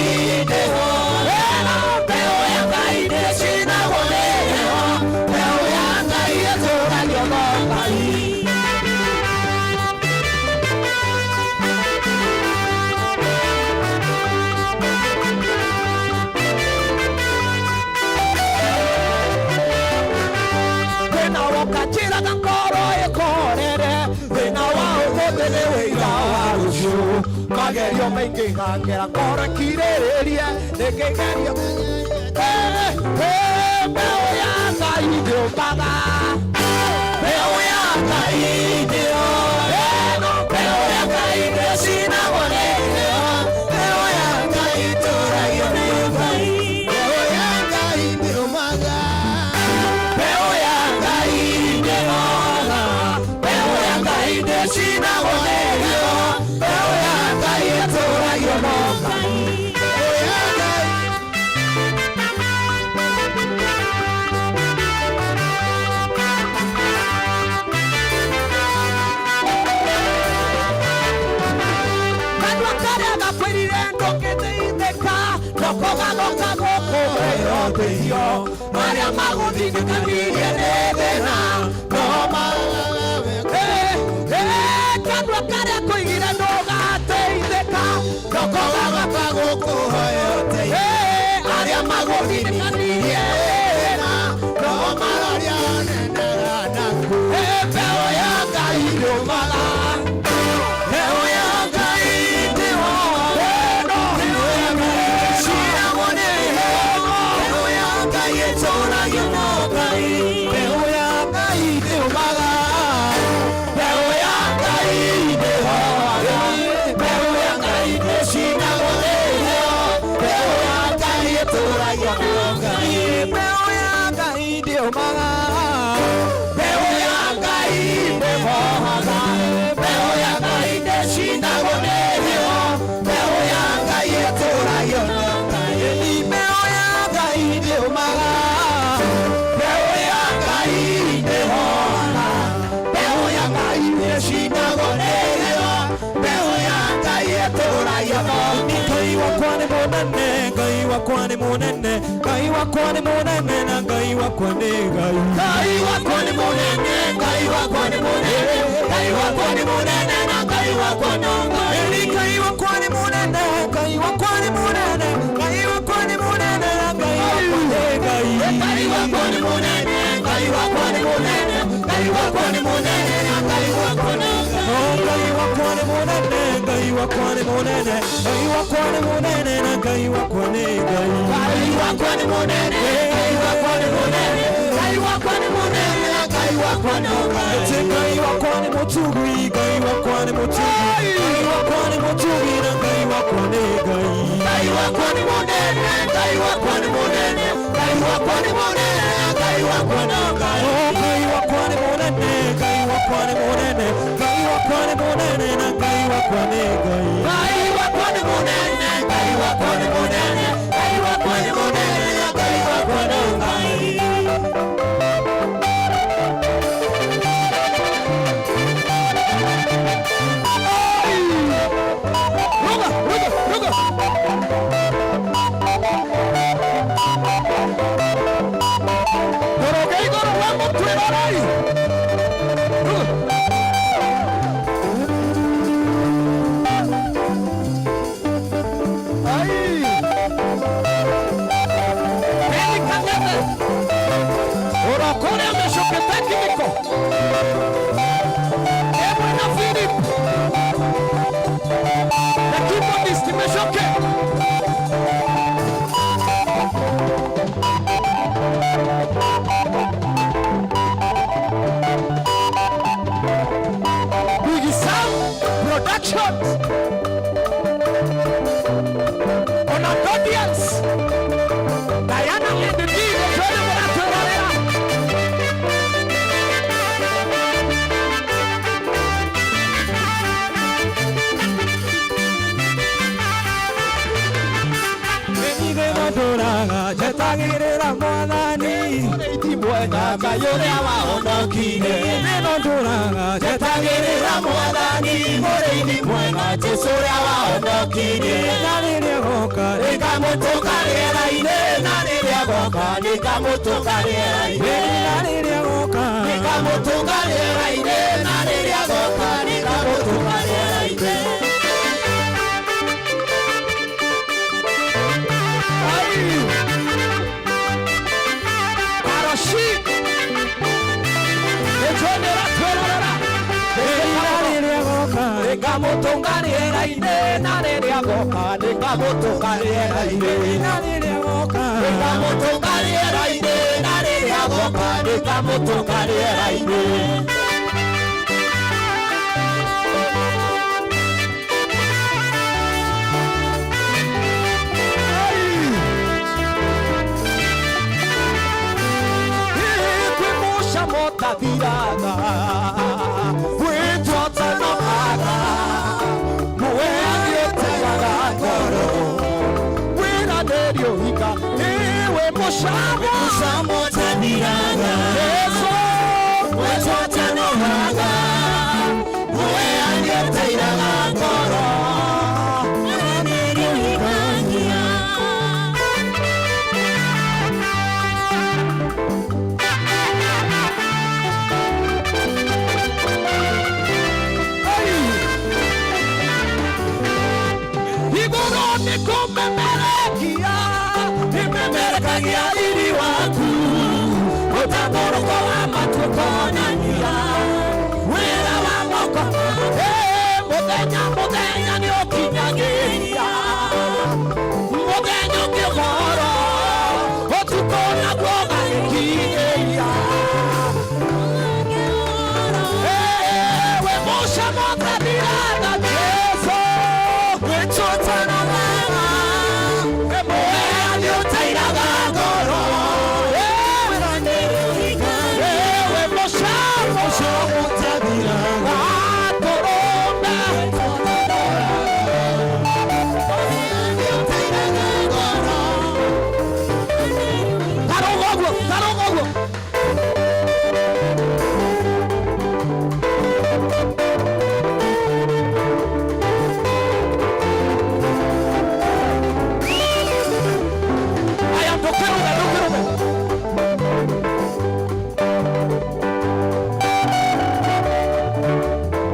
ndĩhoera mbeũ ya Ngai ndĩcinagwo nĩ heho mbeũ ya Ngai ĩtũragio no Ngai. Thĩna woka njĩraga ngoro ĩkorere thĩna wa ũmũthĩ nĩ wĩira wa rũciũ magerio maingĩ ngangera ngoro ĩkirĩrĩrie nĩkĩgerio mbeũ ya Ngai ndĩũmaga mbeũ ya Ngai ndĩoeno mbeũ ya Ngai ndĩcinagwo nĩ heho mbeũ ya Ngai ĩtũragio nĩ Ngai mbeũ ya Ngai ndĩũmaga mbeũ ya Ngai ndĩhoga mbeũ ya Ngai ndĩcinagwo nĩ heho mbeũ ya Ngai ĩtũragio no Ngai mbeũ ya Ngai. Kanua karĩa gakwĩrire ndũngĩteithĩka noko gagoka gũkũheo ũteithio marĩa magũthindĩkanirie nĩ thĩna no kanua karĩa koigire ndũgateithĩka noko gagoka gũkũheo ũteithio arĩa magũthindĩkanirie nĩ thĩna no marĩa nenaga naku mbeũ ya Ngai ndĩũmaga mbeũ ya Ngai ndĩhoga mbeũ ya Ngai ĩcinagwo nĩ heho mbeũ ya Ngai ĩtũragio no Ngai mbeũ ya Ngai ndĩũmaga mbeũ ya Ngai ndĩhoga mbeũ ya Ngai ndĩcinagwo nĩ heho mbeũ ya Ngai ĩtũragio no Ngai mbeũ ya Ngai ndĩũmaga mbeũ ya Ngai ndĩhoga mbeũ ya Ngai ndĩcinagwo nĩ heho mbeũ ya Ngai ĩtũragio no Ngai mbeũ ya Ngai ndĩũmaga mbeũ ya Ngai ndĩhoga mbeũ ya Ngai ndĩcinagwo nĩ heho mbeũ ya Ngai ĩtũragio no Ngai wakwa nĩ mũnene, Ngai wakwa nĩ mũnene, Ngai wakwa nĩ mũnene na Ngai wakwa nĩ Ngai. Ngai wakwa nĩ mũnene Ngai wakwa nĩ mũnene Ngai wakwa nĩ mũnene na Ngai wakwa no Ngai. Ĩni Ngai wakwa nĩ mũnene, Ngai wakwa nĩ mũnene, Ngai wakwa nĩ mũnene na Ngai wakwa nĩ Ngai. Ngai wakwa nĩ mũnene Ngai wakwa nĩ mũnene Ngai wakwa nĩ mũnene na Ngai wakwa no Ngai. Oh, Ngai wakwa nĩ mũnene, Ngai wakwa nĩ mũnene, Ngai wakwa nĩ mũnene na Ngai wakwa nĩ Ngai. Ngai wakwa nĩ mũnene Ngai wakwa nĩ mũnene Ngai wakwa nĩ mũnene na Ngai wakwa no Ngai. Ĩtĩ Ngai wakwa nĩ mũtugi, Ngai wakwa nĩ mũtugi, Ngai wakwa nĩ mũtugi na Ngai wakwa nĩ Ngai. Ngai wakwa nĩ mũnene Ngai wakwa nĩ mũnene Ngai wakwa nĩ mũnene na Ngai wakwa no Ngai. Oh, Ngai wakwa nĩ mũnene, Ngai wakwa nĩ mũnene, Ngai wakwa nĩ mũnene na Ngai wakwa nĩ Ngai. Ngai wakwa nĩ mũnene Ngai wakwa nĩ mũnene Ngai wakwa nĩ mũnene na Ngai wakwa no Ngai. Ruga, ruga, ruga. Ndoroge igũrũ wa mũtwe rorai. Ruga. ndũraga njetagĩrĩra mwathani Mũrĩithi mwega Ngai ũrĩa wahonokire Nĩno ndũraga njetagĩrĩra mwathani mũrĩithi mwega Jesũ ũrĩa wahonokire na rĩrĩa goka nĩngamũtũnga rĩera-inĩ na rĩrĩa goka nĩngamũtũnga rĩera-inĩ na rĩrĩa goka nĩngamũtũnga rĩera-inĩ na rĩrĩa goka nĩngamũtũnga rĩera-inĩ. Karoshi Ĩtwenera twerorera na rĩrĩa goka nĩngamũtũnga rĩera-inĩ na rĩrĩa goka nĩngamũtũnga rĩera-inĩ na rĩrĩa goka nĩngamũtũnga rĩera-inĩ na rĩrĩa goka nĩngamũtũnga rĩera-inĩ. Kwĩmũcamo ũtathiraga gwĩtwo ũtanogaga muoyo ũtegaga ngoro wĩranĩrio ũhika ĩwe mũcamo mũcamo ũtathiraga Jesũ gwĩtwo ũtanogaga muoyo ũtegaga ngoro wĩranĩrio ũhikagia. Igũrũ nĩ kũmemerekia nĩmemerekagia riri waku mũtambũrũko wa matu ũkonania wĩra wa moko. Mũthenya mũthenya nĩ ũkinyagĩria mũthenya ũngĩ ũhoro ũtukũ naguo ũgagĩkinyĩria. We mũcamo ũtathiraga Jesũ gwĩtũtanogaga muoyo nĩ ũteiraga ngoro. We mũcamo ũtathiraga tũrũme Karũga ũguo, karũga ũguo. Aya, ndũkĩrũge, ndũkĩrũge.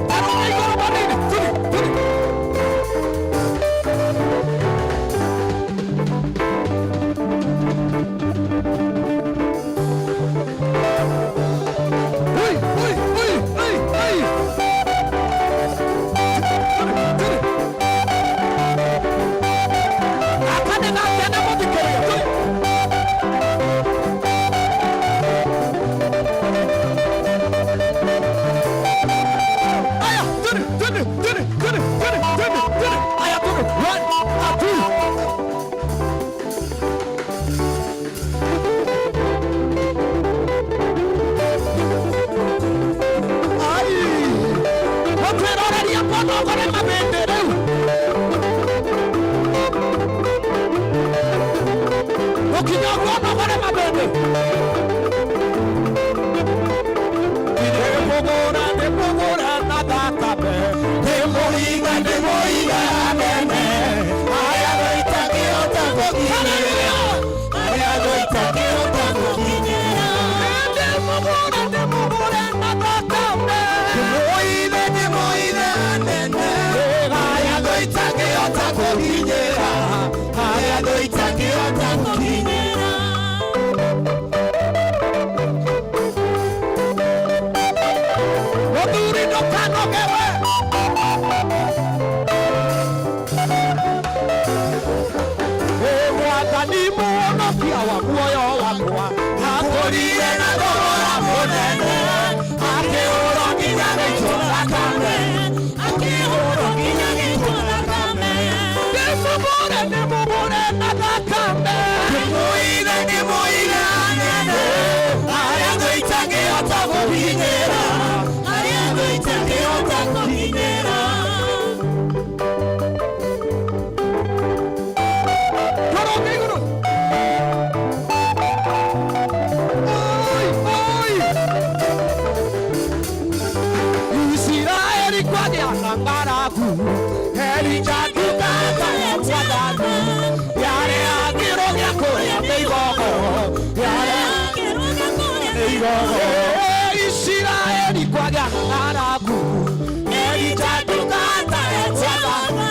Karũga igũrũ hanini, tũthiĩ, tũthiĩ. Ui, ui, ui, ui, ui. Tũthiĩ, tũthiĩ. Gaka nĩ gakena mũthikĩrĩria, tũthiĩ. Aya, tũthiĩ, tũthiĩ, tũthiĩ, tũthiĩ, tũthiĩ, tũthiĩ, tũthiĩ. Aya, tũthiĩ. One, a two. Ai! Mũtwĩroreria mũnogore mabĩndĩ rĩu. Mũkinya ũguo ũnogore mabĩndĩ. Ndĩmũgũra, ndĩmũgũra na thakame. Ndĩmũiga, ndĩmũiga nene. Arĩa gũitakĩhota gũkinyĩra. Arĩa gũitakĩhota gũkinyĩra. Ndĩmũgũra, ndĩmũgũra na thakame. Ndĩmũiga, ndĩmũiga nene. Arĩa gũitakĩhota gũkinyĩra. Arĩa gũitakĩhota gũkinyĩra. Mũthuri ndũkanoge we. Ĩ Mwathani mũhonokia wa muoyo wakwa akũrire na thogora mũnene akĩhũrwo nginya gĩitwo thakame akĩhũrwo nginya gĩitwo thakame. Ndĩmũgũre ndĩmũgũre na thakame ndĩmũige ndĩmũige nene arĩa ngũitangĩhota gũkinyĩra arĩa ngũitangĩhota gũkinyĩra. Tũrũge igũrũ. Elijah yare agiro gĩa kũrĩa mĩigogo yare mĩigogo Isiraeli kwagĩa ng'aragu Elijah ndungata ya Mwathani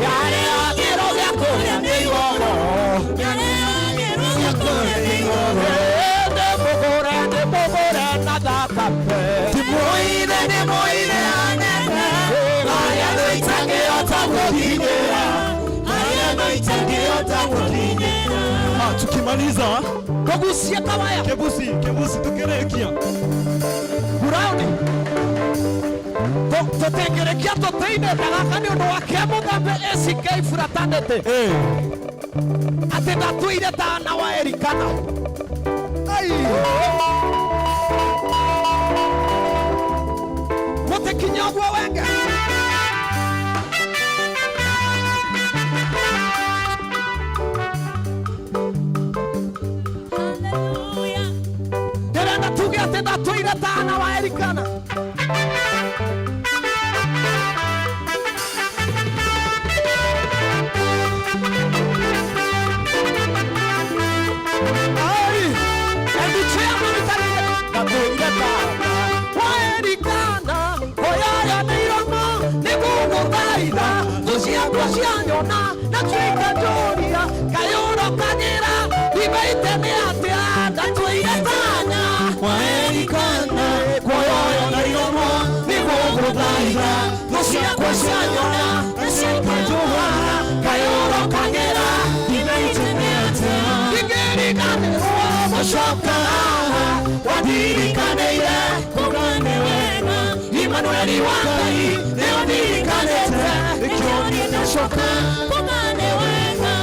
yare agiro gĩa kũrĩa mĩigogo yare agiro gĩa kũrĩa mĩigogo ndĩmũgũre ndĩmũgũre na thakame ndĩmũire ndĩmũire anene arĩa thũ itangĩhota gũkinyĩra arĩa thũ itangĩhota gũkinyĩra. Tukimaliza Kugusia kawaya kebusi kebusi tukirekia Burauni tutingirekia tutiine ta gaka ni undu wa kia muthambe ACK fraternity ati ndatwire ta na wa Erikana ai mutikinya uguo wenge ndĩrenda tuge atĩ ndatwire ta na wa Erikana. Ai, ndatwire ta wa Erikana oyaya nĩ iromo nĩgũgũthaitha thũ ciakwa cianyona na tuĩka njũria kayũrokagĩra ndimaite nĩ atĩa ndatwire tanya wa Erikana kuoyoyo na iromo nĩgũgũthaitha thũ ciakwa cianyona na cikanjũha kayũrokagĩra ndimaite nĩ atĩa ndingĩriganĩrwo gũcoka wandirikanĩire kuga nĩ wega Imanueli wa Ngai nĩũndirikanĩte nĩkĩo niĩ ndacoka kuga nĩ wega.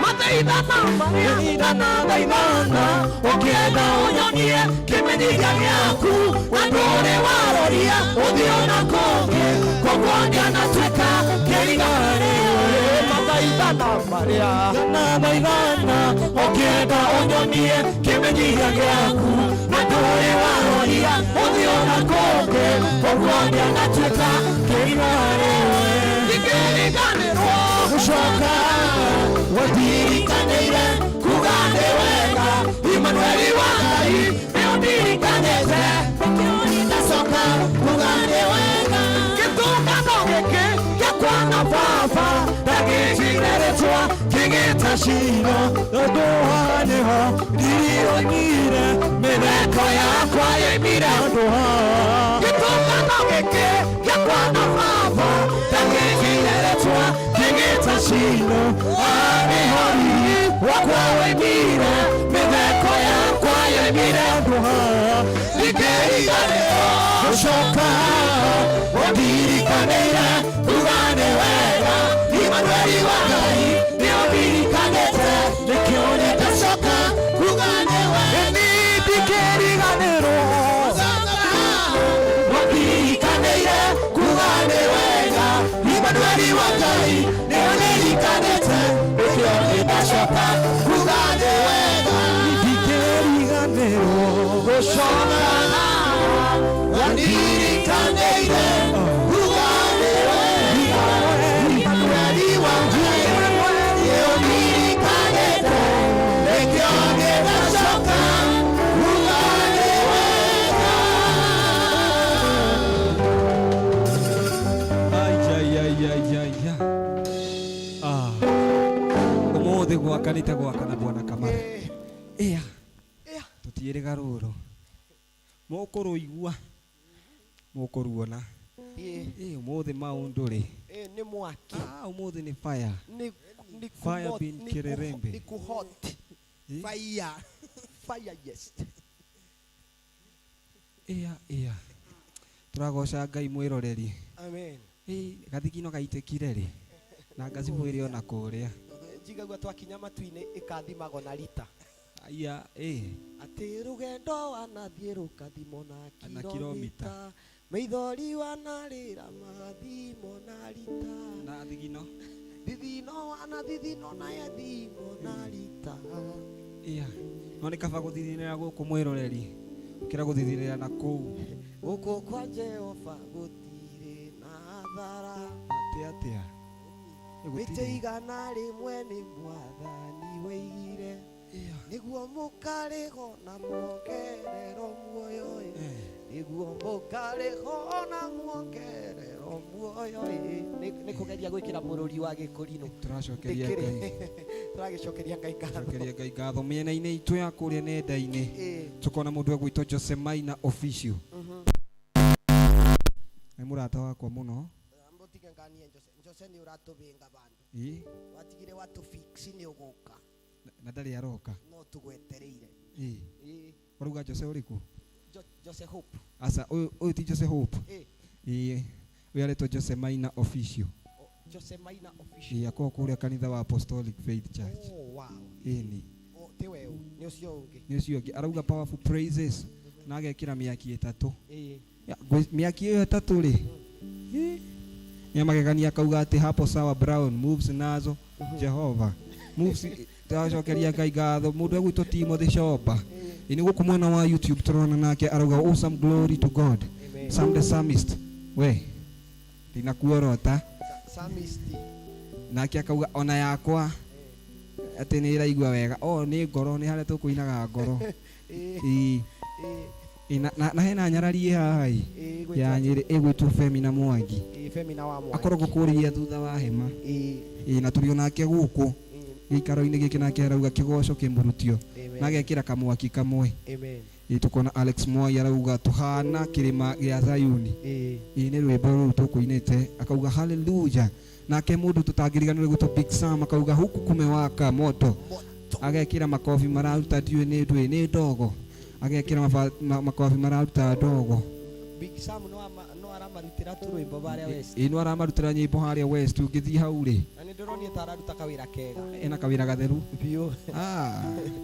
Mathaithana Mathaithana thaithana ũkĩenda ũnyonie kĩmenyithia gĩaku na ndũrĩ waroria ũthiũ na kũngĩ koguo ndianatuĩka kĩriga harĩwe. Mathaithana marĩa na thaithana ũkĩenda ũnyonie kĩmenyithia gĩaku na ndũrĩ waroria ũthiũ na kũngĩ koguo ndianatuĩka kĩriga harĩwe. Ndingĩriganĩrwo Gũcoka wandirikanĩire kuga nĩ wega Imanueli wa Ngai nĩũndirikanĩte ndacoka kuga nĩ wega. Gĩtũngano gĩkĩ gĩakwa na baba ndagĩtigire rĩtwa kĩgĩta Shilo Ũndũ haha nĩho ndirionire mĩtheko yakwa yoimire handũ haha gĩtũngano gĩkĩ gĩakwa na baba ndagĩtigire rĩtwa kĩgĩta Shilo haha nĩho riri wakwa woimire mĩtheko yakwa yoimire handũ haha ndingĩriganĩrwo gũcoka wandirikanĩire kuga nĩ wega Imanueli wa Ngai nĩũndirikanĩte nĩkĩo nĩndacoka kuga nĩ wega. Ndingĩriganĩrwo Wandirikanĩire kuga nĩ wega Imanueli wa Ngai nĩũndirikanĩte nĩkĩo nĩndacoka kuga nĩ wega. Ndingĩriganĩrwo Gũcoka wandirikanĩire kuga nĩ wega Imanueli wa Ngai nĩũndirikanĩte nĩkĩo nĩndacoka kuga nĩ wega. Ai ai ai ai ai ai. Ah. Umuthi gwakanite gwakana bwana Kamara. Ĩa. Tutiĩrĩga rũrũ. Mũkũrũigua. Mũkũruona. Ĩ umuthi maũndũ rĩ. Nĩ mwaki. Ah, umuthi nĩ fire. Nĩ Fire bin Kererembe. Nĩ kuhot. Fire. Fire yes. Ĩa ĩa. Tũragoca Ngai mwĩroreri. Amen. Ĩ gathigino gaitĩkire rĩ. Na ngacibwĩre ona kũrĩa. Njigagua twakinya matu-inĩ ĩkathimagwo na rita. Aya ĩ. Atĩ rũgendo wanathiĩ rũkathimwo na Na kilomita. Maithori wanarĩra magathimwo na rita. Na thigino. Thithino wana thithino naye thimo na rita. Iya. No nĩ kaba gũthithinĩra gũkũ mwĩroreri gũkĩra gũthithinĩra na kũu. Gũkũ kwa Jehova gũtirĩ na thara. Atĩ atĩa? Ĩ, Mĩtĩ gũtirĩ. 100 nĩ mwathani weigire. Iya. Nĩguo mũkarĩho na muongererwo muoyo ĩ. Eh. Nĩguo mũkarĩho na muongererwo muoyo ĩ. Nĩ kũgeria gwĩkĩra mũrũri wa gĩkũrinũ. Tũracokeria Ngai. Tũragĩcokeria Ngai ngatho. Tũracokeria Ngai ngatho mĩena-inĩ itũ ya kũrĩa nenda-inĩ. Ĩ. Tukona mũndũ egwĩtwo Jose Maina Official. Nĩ mũrata wakwa mũno. Ambotige nganie Jose. Jose nĩ ũratũbĩnga bandu. Ĩ. Watigire watũfix nĩ ũgũka. Na ndarĩ aroka. No tũgwetereire. Ĩ. Ĩ. Ũrauga Jose ũrĩkũ? Jose Hope. Aca, ũyũ ti Jose Hope. Ĩ. Ĩ. Ũyũ aretwo Jose Maina Official. Jose Maina Official. Ĩ, akoragwo kũrĩa kanitha wa Apostolic Faith Church. Oh, wow. Ĩni. Oh, ti weũ, nĩ ũcio ũngĩ. Nĩ ũcio ũngĩ. Arauga powerful praises na agekĩra mĩaki 3. Ĩ. Ya, mĩaki ĩyo 3 rĩ. Ĩ. Nĩ magegania akauga atĩ hapo sawa Brown moves nazo Jehova. Moves tũracokeria Ngai ngatho. Mũndũ egwĩtwo Timothy Shoba. Ĩ, nĩ gũkũ mwena wa YouTube tũrona nake arauga awesome glory to God. Amen. Sam the psalmist. We. Ndinakuorota. Psalmist. Nake akauga ona yakwa atĩ nĩ ĩraigua wega. O nĩ ngoro, nĩ harĩa tũkũinaga ngoro. Ĩ. Ĩ. Ĩ. Ĩ, na hena nyarari ĩ haha ĩ. Ĩ, Ya gwĩtwo Nyĩrĩ ĩgwĩtwo Femina Mwangi. Ĩ, Femina wa Mwangi. Akoragwo kũrĩa thutha wa hema. Ĩ. Ĩ, na tũrĩ onake gũkũ gĩikaro-inĩ gĩkĩ nake arauga kĩgoco kĩmũrutio. Amen. Na agekĩra kamwaki kamwe. Amen. Ĩ, tukona Alex Mwai arauga tũhana kĩrĩma gĩa Zayuni. Ĩ. Ĩ, nĩ rwĩmbo rũu tũkũinĩte akauga hallelujah. Nake mũndũ tũtangĩriganĩrwo gwĩtwo Big Sam akauga huku kumewaka moto. Agekĩra makobi mararuta ndiũĩ nĩ ndũĩ nĩ ndogo. Agekĩra makobi mararuta ndogo. Big Sam no aramarutĩra tũrwĩmbo barĩa West. Ĩ, no aramarutĩra nyĩmbo harĩa West ũngĩthiĩ hau rĩ. Na nĩ ndĩronire ta araruta kawĩra kega. Ena kawĩra gatheru. Biũ.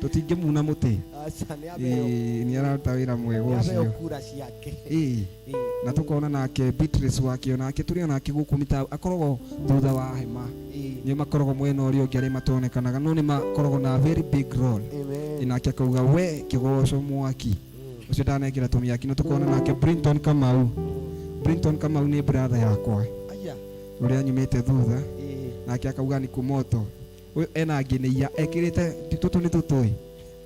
Tũtingĩmuna mũtĩ. Aca, nĩ abeo. Ĩ, nĩ araruta wĩra mwega Nĩ abeo ũcio. kura ciake. Ĩ. Ĩ. Na tukona nake Beatrice wake onake tũrĩ onake gũkũ mĩta akoragwo thutha wa hema. Ĩ. Nĩ makoragwo mwena ũrĩa ũngĩ arĩa matonekanaga no nĩ makoragwo na very big role. Amen. Ĩ, nake akauga we kĩgoco mwaki. Ũcio ndanekĩra tũmĩaki. Na tukona nake Brinton Kamau. Brinton Kamau nĩ brother yakwa. Aya. Ũrĩa nyumĩte thutha. Ĩ. Nake akauga nĩ kũmoto. Ũyũ ena ngineia ekĩrĩte tũtũ nĩ tũtũĩ.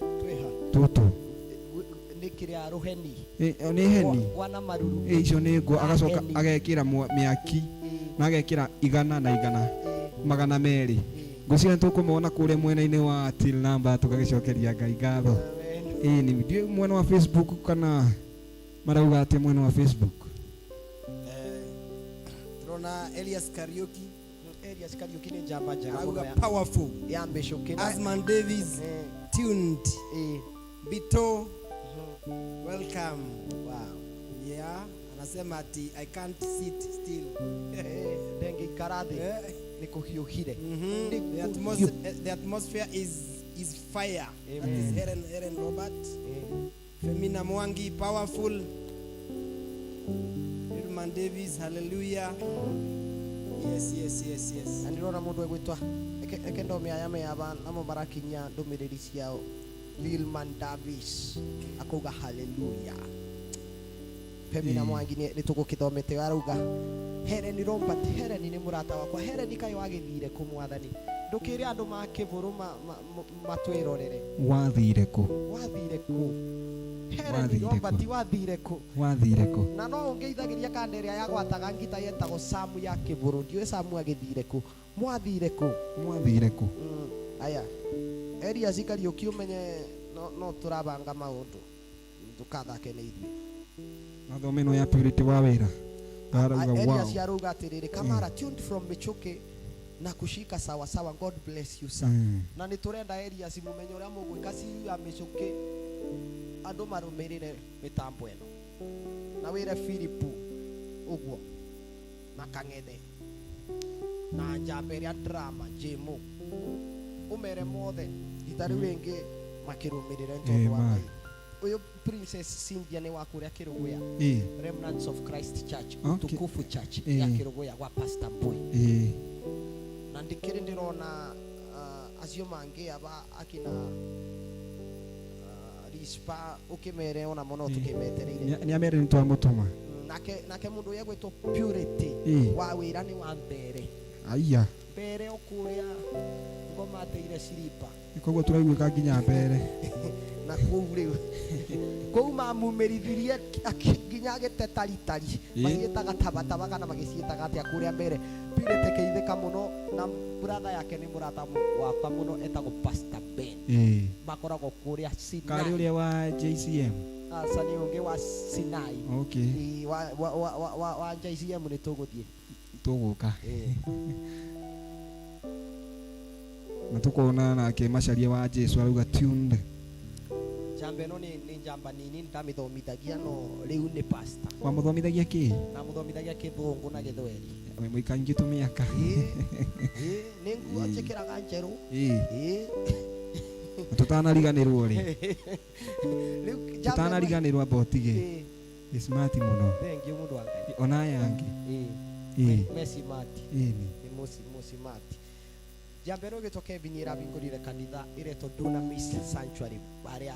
Twĩha. Tũtũ. Nĩ kĩrĩa rũheni. Ĩ, nĩ heni. Gwana maruru. Ĩ, icio nĩ ngwa. Agacoka Heni. agekĩra mĩaki. Ĩ. Na agekĩra 100 na 100. Ĩ. 200. Ĩ. Ngwĩciria nĩ tũkũmona kũrĩa mwena-inĩ wa till number tũgagĩcokeria Ngai ngatho. Amen. Ĩ, nĩ ndiũĩ mwena wa Facebook kana marauga atĩa mwena wa Facebook? Turona Elias Kariuki. Elias Kariuki nĩ njamba njega Arauga mũno ya powerful. ya mĩcũkĩ na Asman Davis tuned. Bito welcome. Wow. Yeah, anasema ati I can't sit still. Ndengĩikara thĩ. Nĩ kũhiũhire. The atmosphere is fire. That Amen. is Helen Robert. Femina Mwangi powerful. Lilman Davis hallelujah. Yes, yes, yes, yes. Na ndĩrona mũndũ egwĩtwa eke ndome aya me aba namo marakinyia ndũmĩrĩri ciao. Lilman Davis akauga hallelujah. Femina Mwangi nĩ tũgũkĩthomete arauga Helen Robert, Helen nĩ mũrata wakwa. Helen kaĩ wagĩthire kũ mwathani? Ndũkĩre andũ ma kĩbũrũ matwĩrorere. Wathire kũ? Wathire kũ? Helen Wathire kũ? Robert wathire kũ? Wathire kũ? Na no ũngĩithagĩria kanda ĩrĩa yagwataga ngita yetagwo Samu ya kĩbũrũ. Ndiũĩ Samu agĩthire kũ. Mwathire kũ? Mwathire kũ? Aya. Elias Kariũki ũmenye no tũrabanga maũndũ. Ndũkathake nĩ ithuĩ. Mathome no ya Purity wa wĩra. Arauga wow. Elias arauga atĩrĩrĩ, Kamara tuned from Michuki na kushika sawa sawa. God bless you sir. Na nĩ tũrenda Elias mũmenye ũrĩa mũgwĩka ciu ya Michuki andũ marũmĩrĩre mĩtambo ĩno. Na wĩre Philip ũguo na Kang'ethe na njamba ĩrĩa drama Jemo ũmere mothe rita rĩu rĩngĩ makĩrũmĩrĩre tondũ wa Amen. Ngai. Ũyũ Princess Cynthia nĩ wa kũrĩa Kĩrũgũya. Remnants of Christ Church, Okay. Utukufu Church ya Kĩrũgũya gwa Pastor Mbui. Na ndikiri ndirona acio mangi aba akina rispa ukimere ona muno tukimetereire. Nĩ amere nĩ twamũtũma. Nake mundu uria gwitwo Purity wa wira ni wa mbere. Aya. Mbere okuria ngoma ateire silipa. Koguo tũraiguĩka nginya mbere. Na kũu rĩu kũu mamumirithirie nginya agĩtetaritari magĩtaga tabataba kana magĩciĩtaga atĩa kũrĩa mbere. Purity keithĩka mũno na brother yake nĩ mũrata wakwa mũno etagwo Pastor Ben. Makoragwo kũrĩa Sinai. Karĩ ũrĩa wa JCM. Aca nĩ ũngĩ wa Sinai. Okay. Wa JCM nĩ tũgũthiĩ. Tũgũka. Na tukona nake Macharia wa Jesu arauga tuned. Njamba ĩno nĩ njamba nini ndamĩthomithagia no rĩu nĩ pastor. Wamũthomithagia kĩ? Namũthomithagia kĩthũngũ na gĩthweri. Wĩ mũikangi tũmĩaka. Nĩ nguo njĩkĩraga njerũ. Tũtanariganĩrwo rĩ. Tũtanariganĩrwo amba ũtige. Nĩ smart mũno. Thank you mũndũ wa Ngai. Ona aya angĩ. Me smart. Nĩ mũci smart. Njamba ĩno ĩgĩtwo Kevin ĩrahingũrire kanitha ĩretwo Dunamis Sanctuary barĩa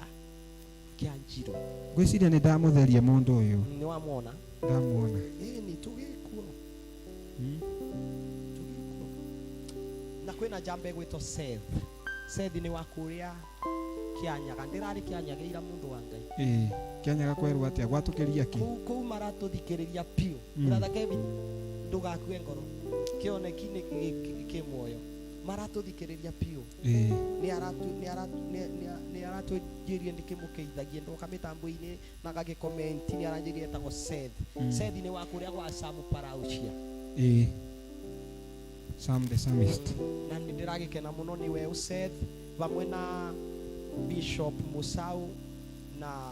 Kĩanjirũ. Ngwĩciria nĩ ndamũtheria mũndũ ũyũ. Nĩ wamwona? Ndamuona. Nĩ tũgĩkuo. Tũgĩkuo. Na kwĩna njamba ĩgwĩtwo Seth. Seth nĩ wa kũrĩa Kĩanyaga. Ndĩrarĩ Kĩanyaga ira mũndũ wa Ngai. Kĩanyaga kwerwo atĩa? Gwatũkĩria kĩ? Kũu maratũthikĩrĩria biũ. Brother Kevin ndũgakue ngoro. Kĩoneki nĩ kĩ muoyo. Maratũthikĩrĩria biũ. Nĩ aratũnjĩrie ndĩkĩmũkeithagie ndoka mĩtambo-inĩ na agagĩkomenti nĩ aranjĩrie etagwo Seth. Seth nĩ wa kũrĩa gwa Sam Parausia. Sam the Psalmist. Na nĩ ndĩragĩkena mũno nĩ we Seth vamwe na Bishop Musau na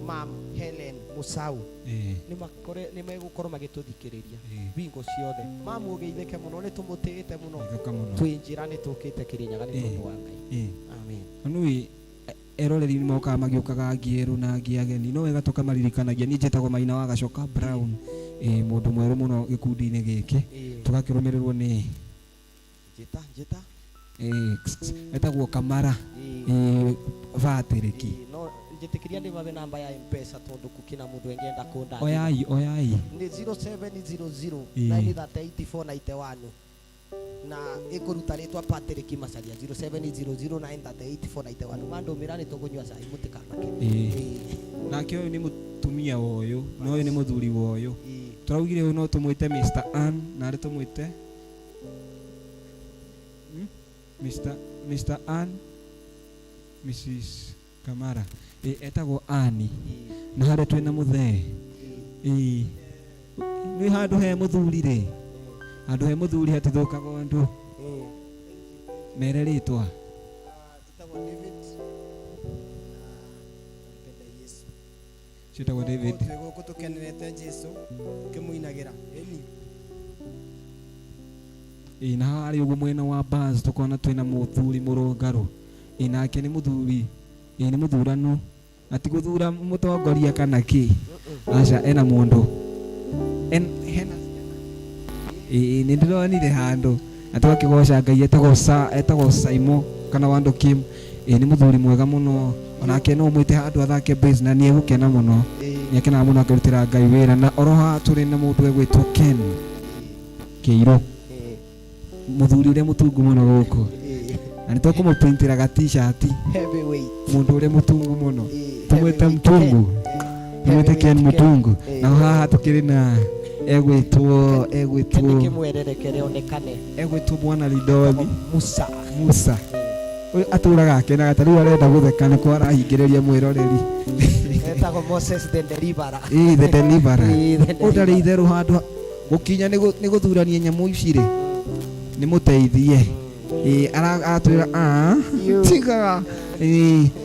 Mam Helen Musau. Nĩ megũkorwo magĩtũthikĩrĩria bingo ciothe. Mamu ũgeithĩke mũno nĩ tũmũtĩĩte mũno. Twĩ njĩra nĩ tũkĩte Kĩrĩnyaga nĩ tondũ wa Ngai. Amen. Nũĩ eroreri nĩ mokaga magĩũkaga angĩ erũ na angĩ ageni no wega tũkamaririkanagia. Niĩ njĩtagwo Maina wa Gacoka Brown, mũndũ mwerũ mũno gĩkundi-inĩ gĩkĩ. Tũgakĩrũmĩrĩrwo nĩ Njĩta etagwo Kamara Patrick. No njĩtĩkĩria ndĩmabe namba ya M-Pesa tondũ kũkĩna mũndũ engenda kũnda. Oyai oyai. Nĩ 0700 938 491 na ĩkũruta rĩtwa Patrick Macharia 0700 938 491. Mandũmĩra nĩ tũkũnyua cai mũtikamake. Nake ũyũ nĩ mũtumia wa ũyũ na ũyũ nĩ mũthuri wa ũyũ. Tũraugire ũyũ no tũmwĩte Mr. Ann na arĩ tũmwĩte Mr. Ann Mrs. Kamara. Etagwo Ann na harĩa twĩna mũthee. Nĩ handũ he mũthuri rĩ. Handũ he mũthuri hatithũkaga ũndũ. Mere rĩtwa. Njĩtagwo David. Nampenda Yesu. Njĩtagwo David. Twĩ gũkũ tũkenerete Jesu tũkĩmũinagĩra. Ĩni. Na harĩa ũguo mwena wa Buzz tũkona twĩna mũthuri mũrũngarũ. Nake nĩ mũthuri. Nĩ mũthuranu. Na ti gũthura mũtongoria kana kĩ. Aca ena mũndũ. Hena nĩ ndĩronire handũ na tũgakĩgoca Ngai etagwo Saimo kana Wando Kim. Nĩ mũthuri mwega mũno onake no ũmwĩte handũ athake bass na nĩ egũkena mũno. Nĩ akenaga mũno akĩrutĩra Ngai wĩra. Na oro haha tũrĩ na mũndũ egwĩtwo Ken Kĩirũ. Mũthuri ũrĩa mũtungu mũno gũkũ. Na nĩ tũkũmũprintĩra ga t-shirt. Mũndũ ũrĩa mũtungu mũno. Tũmwĩte Mtungu. Tũmwĩte Ken Mũtungu. Na haha tũkĩrĩ na egwĩtwo Kĩmwererekere onekane. Egwĩtwo Bwana Lidothi Musa. Musa. Ũyũ atũraga akenaga ta rĩu arenda gũtheka nĩkũ arahingĩrĩria mwĩroreri. Etagwo Moses the Deliverer. The Deliverer. Ũyũ ndarĩ itherũ handũ gũkinya nĩ gũthurania nyamũ ici rĩ. Nĩ mũteithie. Aratwĩra tiga.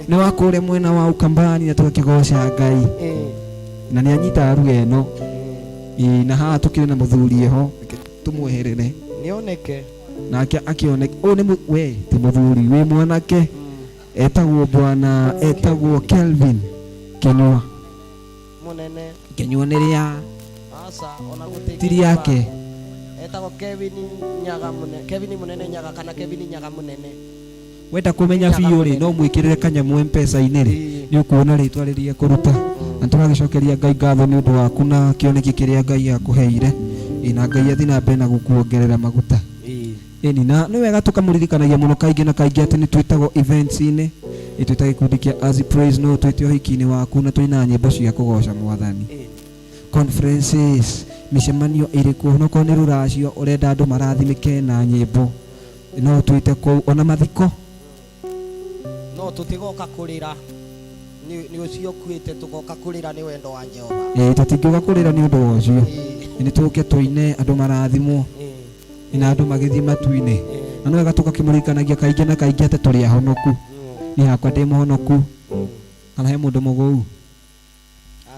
Nĩ wa kũrĩa mwena wa Ukambani na tũgakĩgoca Ngai. Na nĩ anyitaga ruga ĩno. Na haha tũkĩrĩ na mũthuri eho, reke tũmweherere. Nĩoneke. Nake akĩoneke. Ũyũ nĩ we ti mũthuri, wĩ mwanake. Etagwo bwana, etagwo Kelvin Kenyua. Mũnene. Kenyua nĩ rĩa Aca, ona gũtĩ Ti rĩake. Etagwo Kevin Nyaga Munene, Kevin Munene Nyaga kana Kevin Nyaga Munene. Wenda kũmenya Nyaga biũ rĩ, Munene. no mwĩkĩrĩre kanyamũ mpesa-inĩ rĩ, nĩ ũkuona rĩtwa rĩrĩa ekũruta. Na tũragĩcokeria Ngai ngatho nĩ ũndũ waku na kĩoneki kĩrĩa Ngai akũheire. Ĩ, na Ngai athiĩ na mbere na gũkuongerera maguta. Ĩni, na nĩ wega tũkamũririkanagia mũno kaingĩ na kaingĩ atĩ nĩ twĩtagwo events-inĩ. Ĩ, twĩta gĩkundi kĩa Azi Praise, no twĩte ũhiki-inĩ waku na tũinaga nyĩmbo cia kũgoca Mwathani. Conferences, mĩcemanio ĩrĩkũ, onokorwo nĩ rũracio ũrenda andũ marathimĩke na nyĩmbo, no twĩte kũu, ona mathiko. No tũtigoka kũrĩra nĩ ũcio ũkuĩte, tũgoka kũrĩra nĩ wendo wa Jehova. Ĩ, tũtingĩũka kũrĩra nĩ ũndũ wa ũcio. Nĩ tũke tũine andũ marathimwo na andũ magĩthiĩ matu-inĩ. Na nĩ wega tũgakĩmũririkanagia kaingĩ na kaingĩ atĩ tũrĩ ahonoku. Niĩ hakwa ndĩ mũhonoku. Kana he mũndũ mũgũu?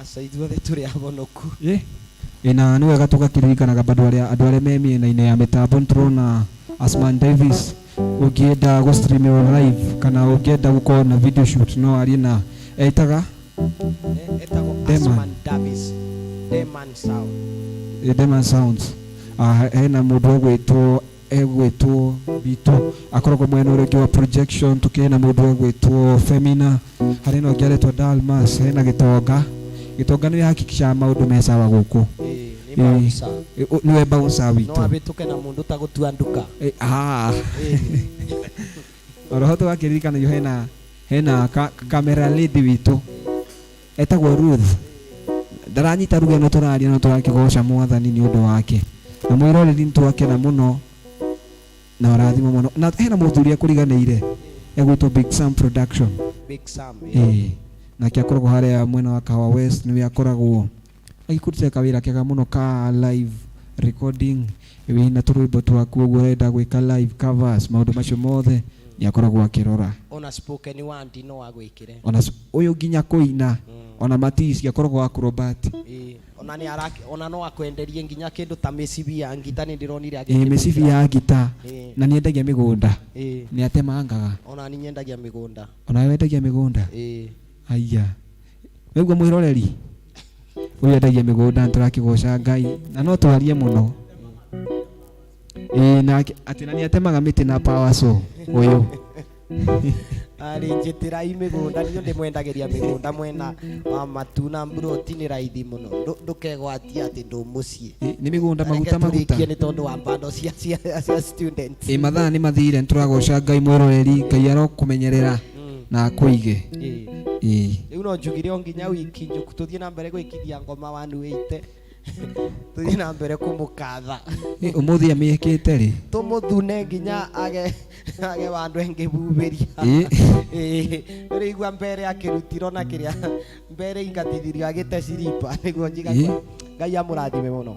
Aca, ithuothe tũrĩ ahonoku. Ĩ, na nĩ wega tũgakĩririkanaga bado andũ arĩa me mĩena-inĩ ya mĩtambo. Nĩ tũrona Asman Davis, ũngĩenda gũ stream live kana ũngĩenda gũkorwo na video shoot no arie na etaga Etagwo Deman. Asman Davis, Deman Sound. Deman Sounds. Hena mũndũ egwĩtwo Bitu, akoragwo mwena ũrĩa ũngĩ wa projection. Tũkĩena mũndũ egwĩtwo Femina, harĩ na ũngĩ aretwo Dalmas, hena Gĩtonga. Gĩtonga nĩwe hakikishaga maũndũ me sawa gũkũ. Nĩ bouncer. Nĩwe bouncer No witũ. abĩtũke na mũndũ tagũtua nduka. Oroho tũgakĩririkanagio hena camera lady witũ etagwo Ruth. Ndaranyita rugano tũraria no tũrakĩgoca Mwathani nĩ ũndũ wake. Na mwĩroreri nĩ twakena mũno na ũrathimo mũno. Na hena mũthuri akũriganĩire egwĩtwo Big Sam Production. Big Sam. Nake akoragwo harĩa mwena wa Kahawa West, nĩwe akoragwo agĩkũrutĩra kawĩra kega mũno ka live recording wĩna tũrwĩmbo twaku ũguo ũrenda gwĩka live covers, maũndũ macio mothe nĩ akoragwo akĩrora. Ona spoken word no agwĩkĩre. Ona ũyũ nginya kũina, ona matici akoragwo acrobat. Ona nĩ araki, ona no akwenderie nginya kĩndũ ta mĩcibi ya ngita, nĩ ndĩronire agĩkĩmĩkĩra. Mĩcibi ya ngita. Na nĩ endagia mĩgũnda. Nĩ atemangaga. Ona nĩ nyendagia mĩgũnda. Ona we wendagia mĩgũnda? Aya. Nĩguo mwĩroreri ũyũ endagia mĩgũnda, nĩtũrakĩgoca Ngai na no twarie mũno. Nake atĩ na nĩ atemaga mĩtĩ na power saw ũyũ. Arĩ njĩtĩrai mĩgũnda, niĩ ndĩmwendagĩria mĩgũnda mwena wa matu na mburoti nĩ raithi mũno. Ndũkegwatie atĩ ndũ mũciĩ. Nĩ mĩgũnda Reke maguta maguta. tũrĩkie nĩ tondũ wa bando cia students. Mathaa nĩ mathire, nĩtũragoca Ngai mwĩroreri, Ngai arokũmenyerera na akũige. Rĩu no njugire o nginya wiki njũku tũthiĩ na mbere gwĩkithia ngoma 180. Tũthiĩ na mbere kũmũkatha. Ũmũthĩ amĩĩkĩte rĩ? Tũmũthune nginya age vandũ engĩbubĩria. Nĩũraigua mbere akĩrutirwo na kĩrĩa mbere ingatithirio agĩte ciripa nĩguo njiga Ngai amũrathime mũno.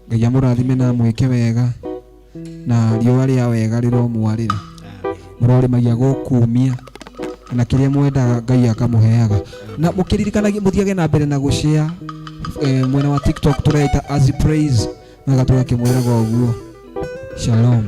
Ngai amũrathime na amwĩke wega na riũa rĩa wega rĩromwarĩra. Mũrorĩmagia gũkumia na kĩrĩa mwendaga Ngai akamũheaga. Na mũkĩririkanagie mũthiage na mbere na gũshare, mwena wa TikTok tũreita Azi Praise na gatũgakĩmwĩraga ũguo. Shalom.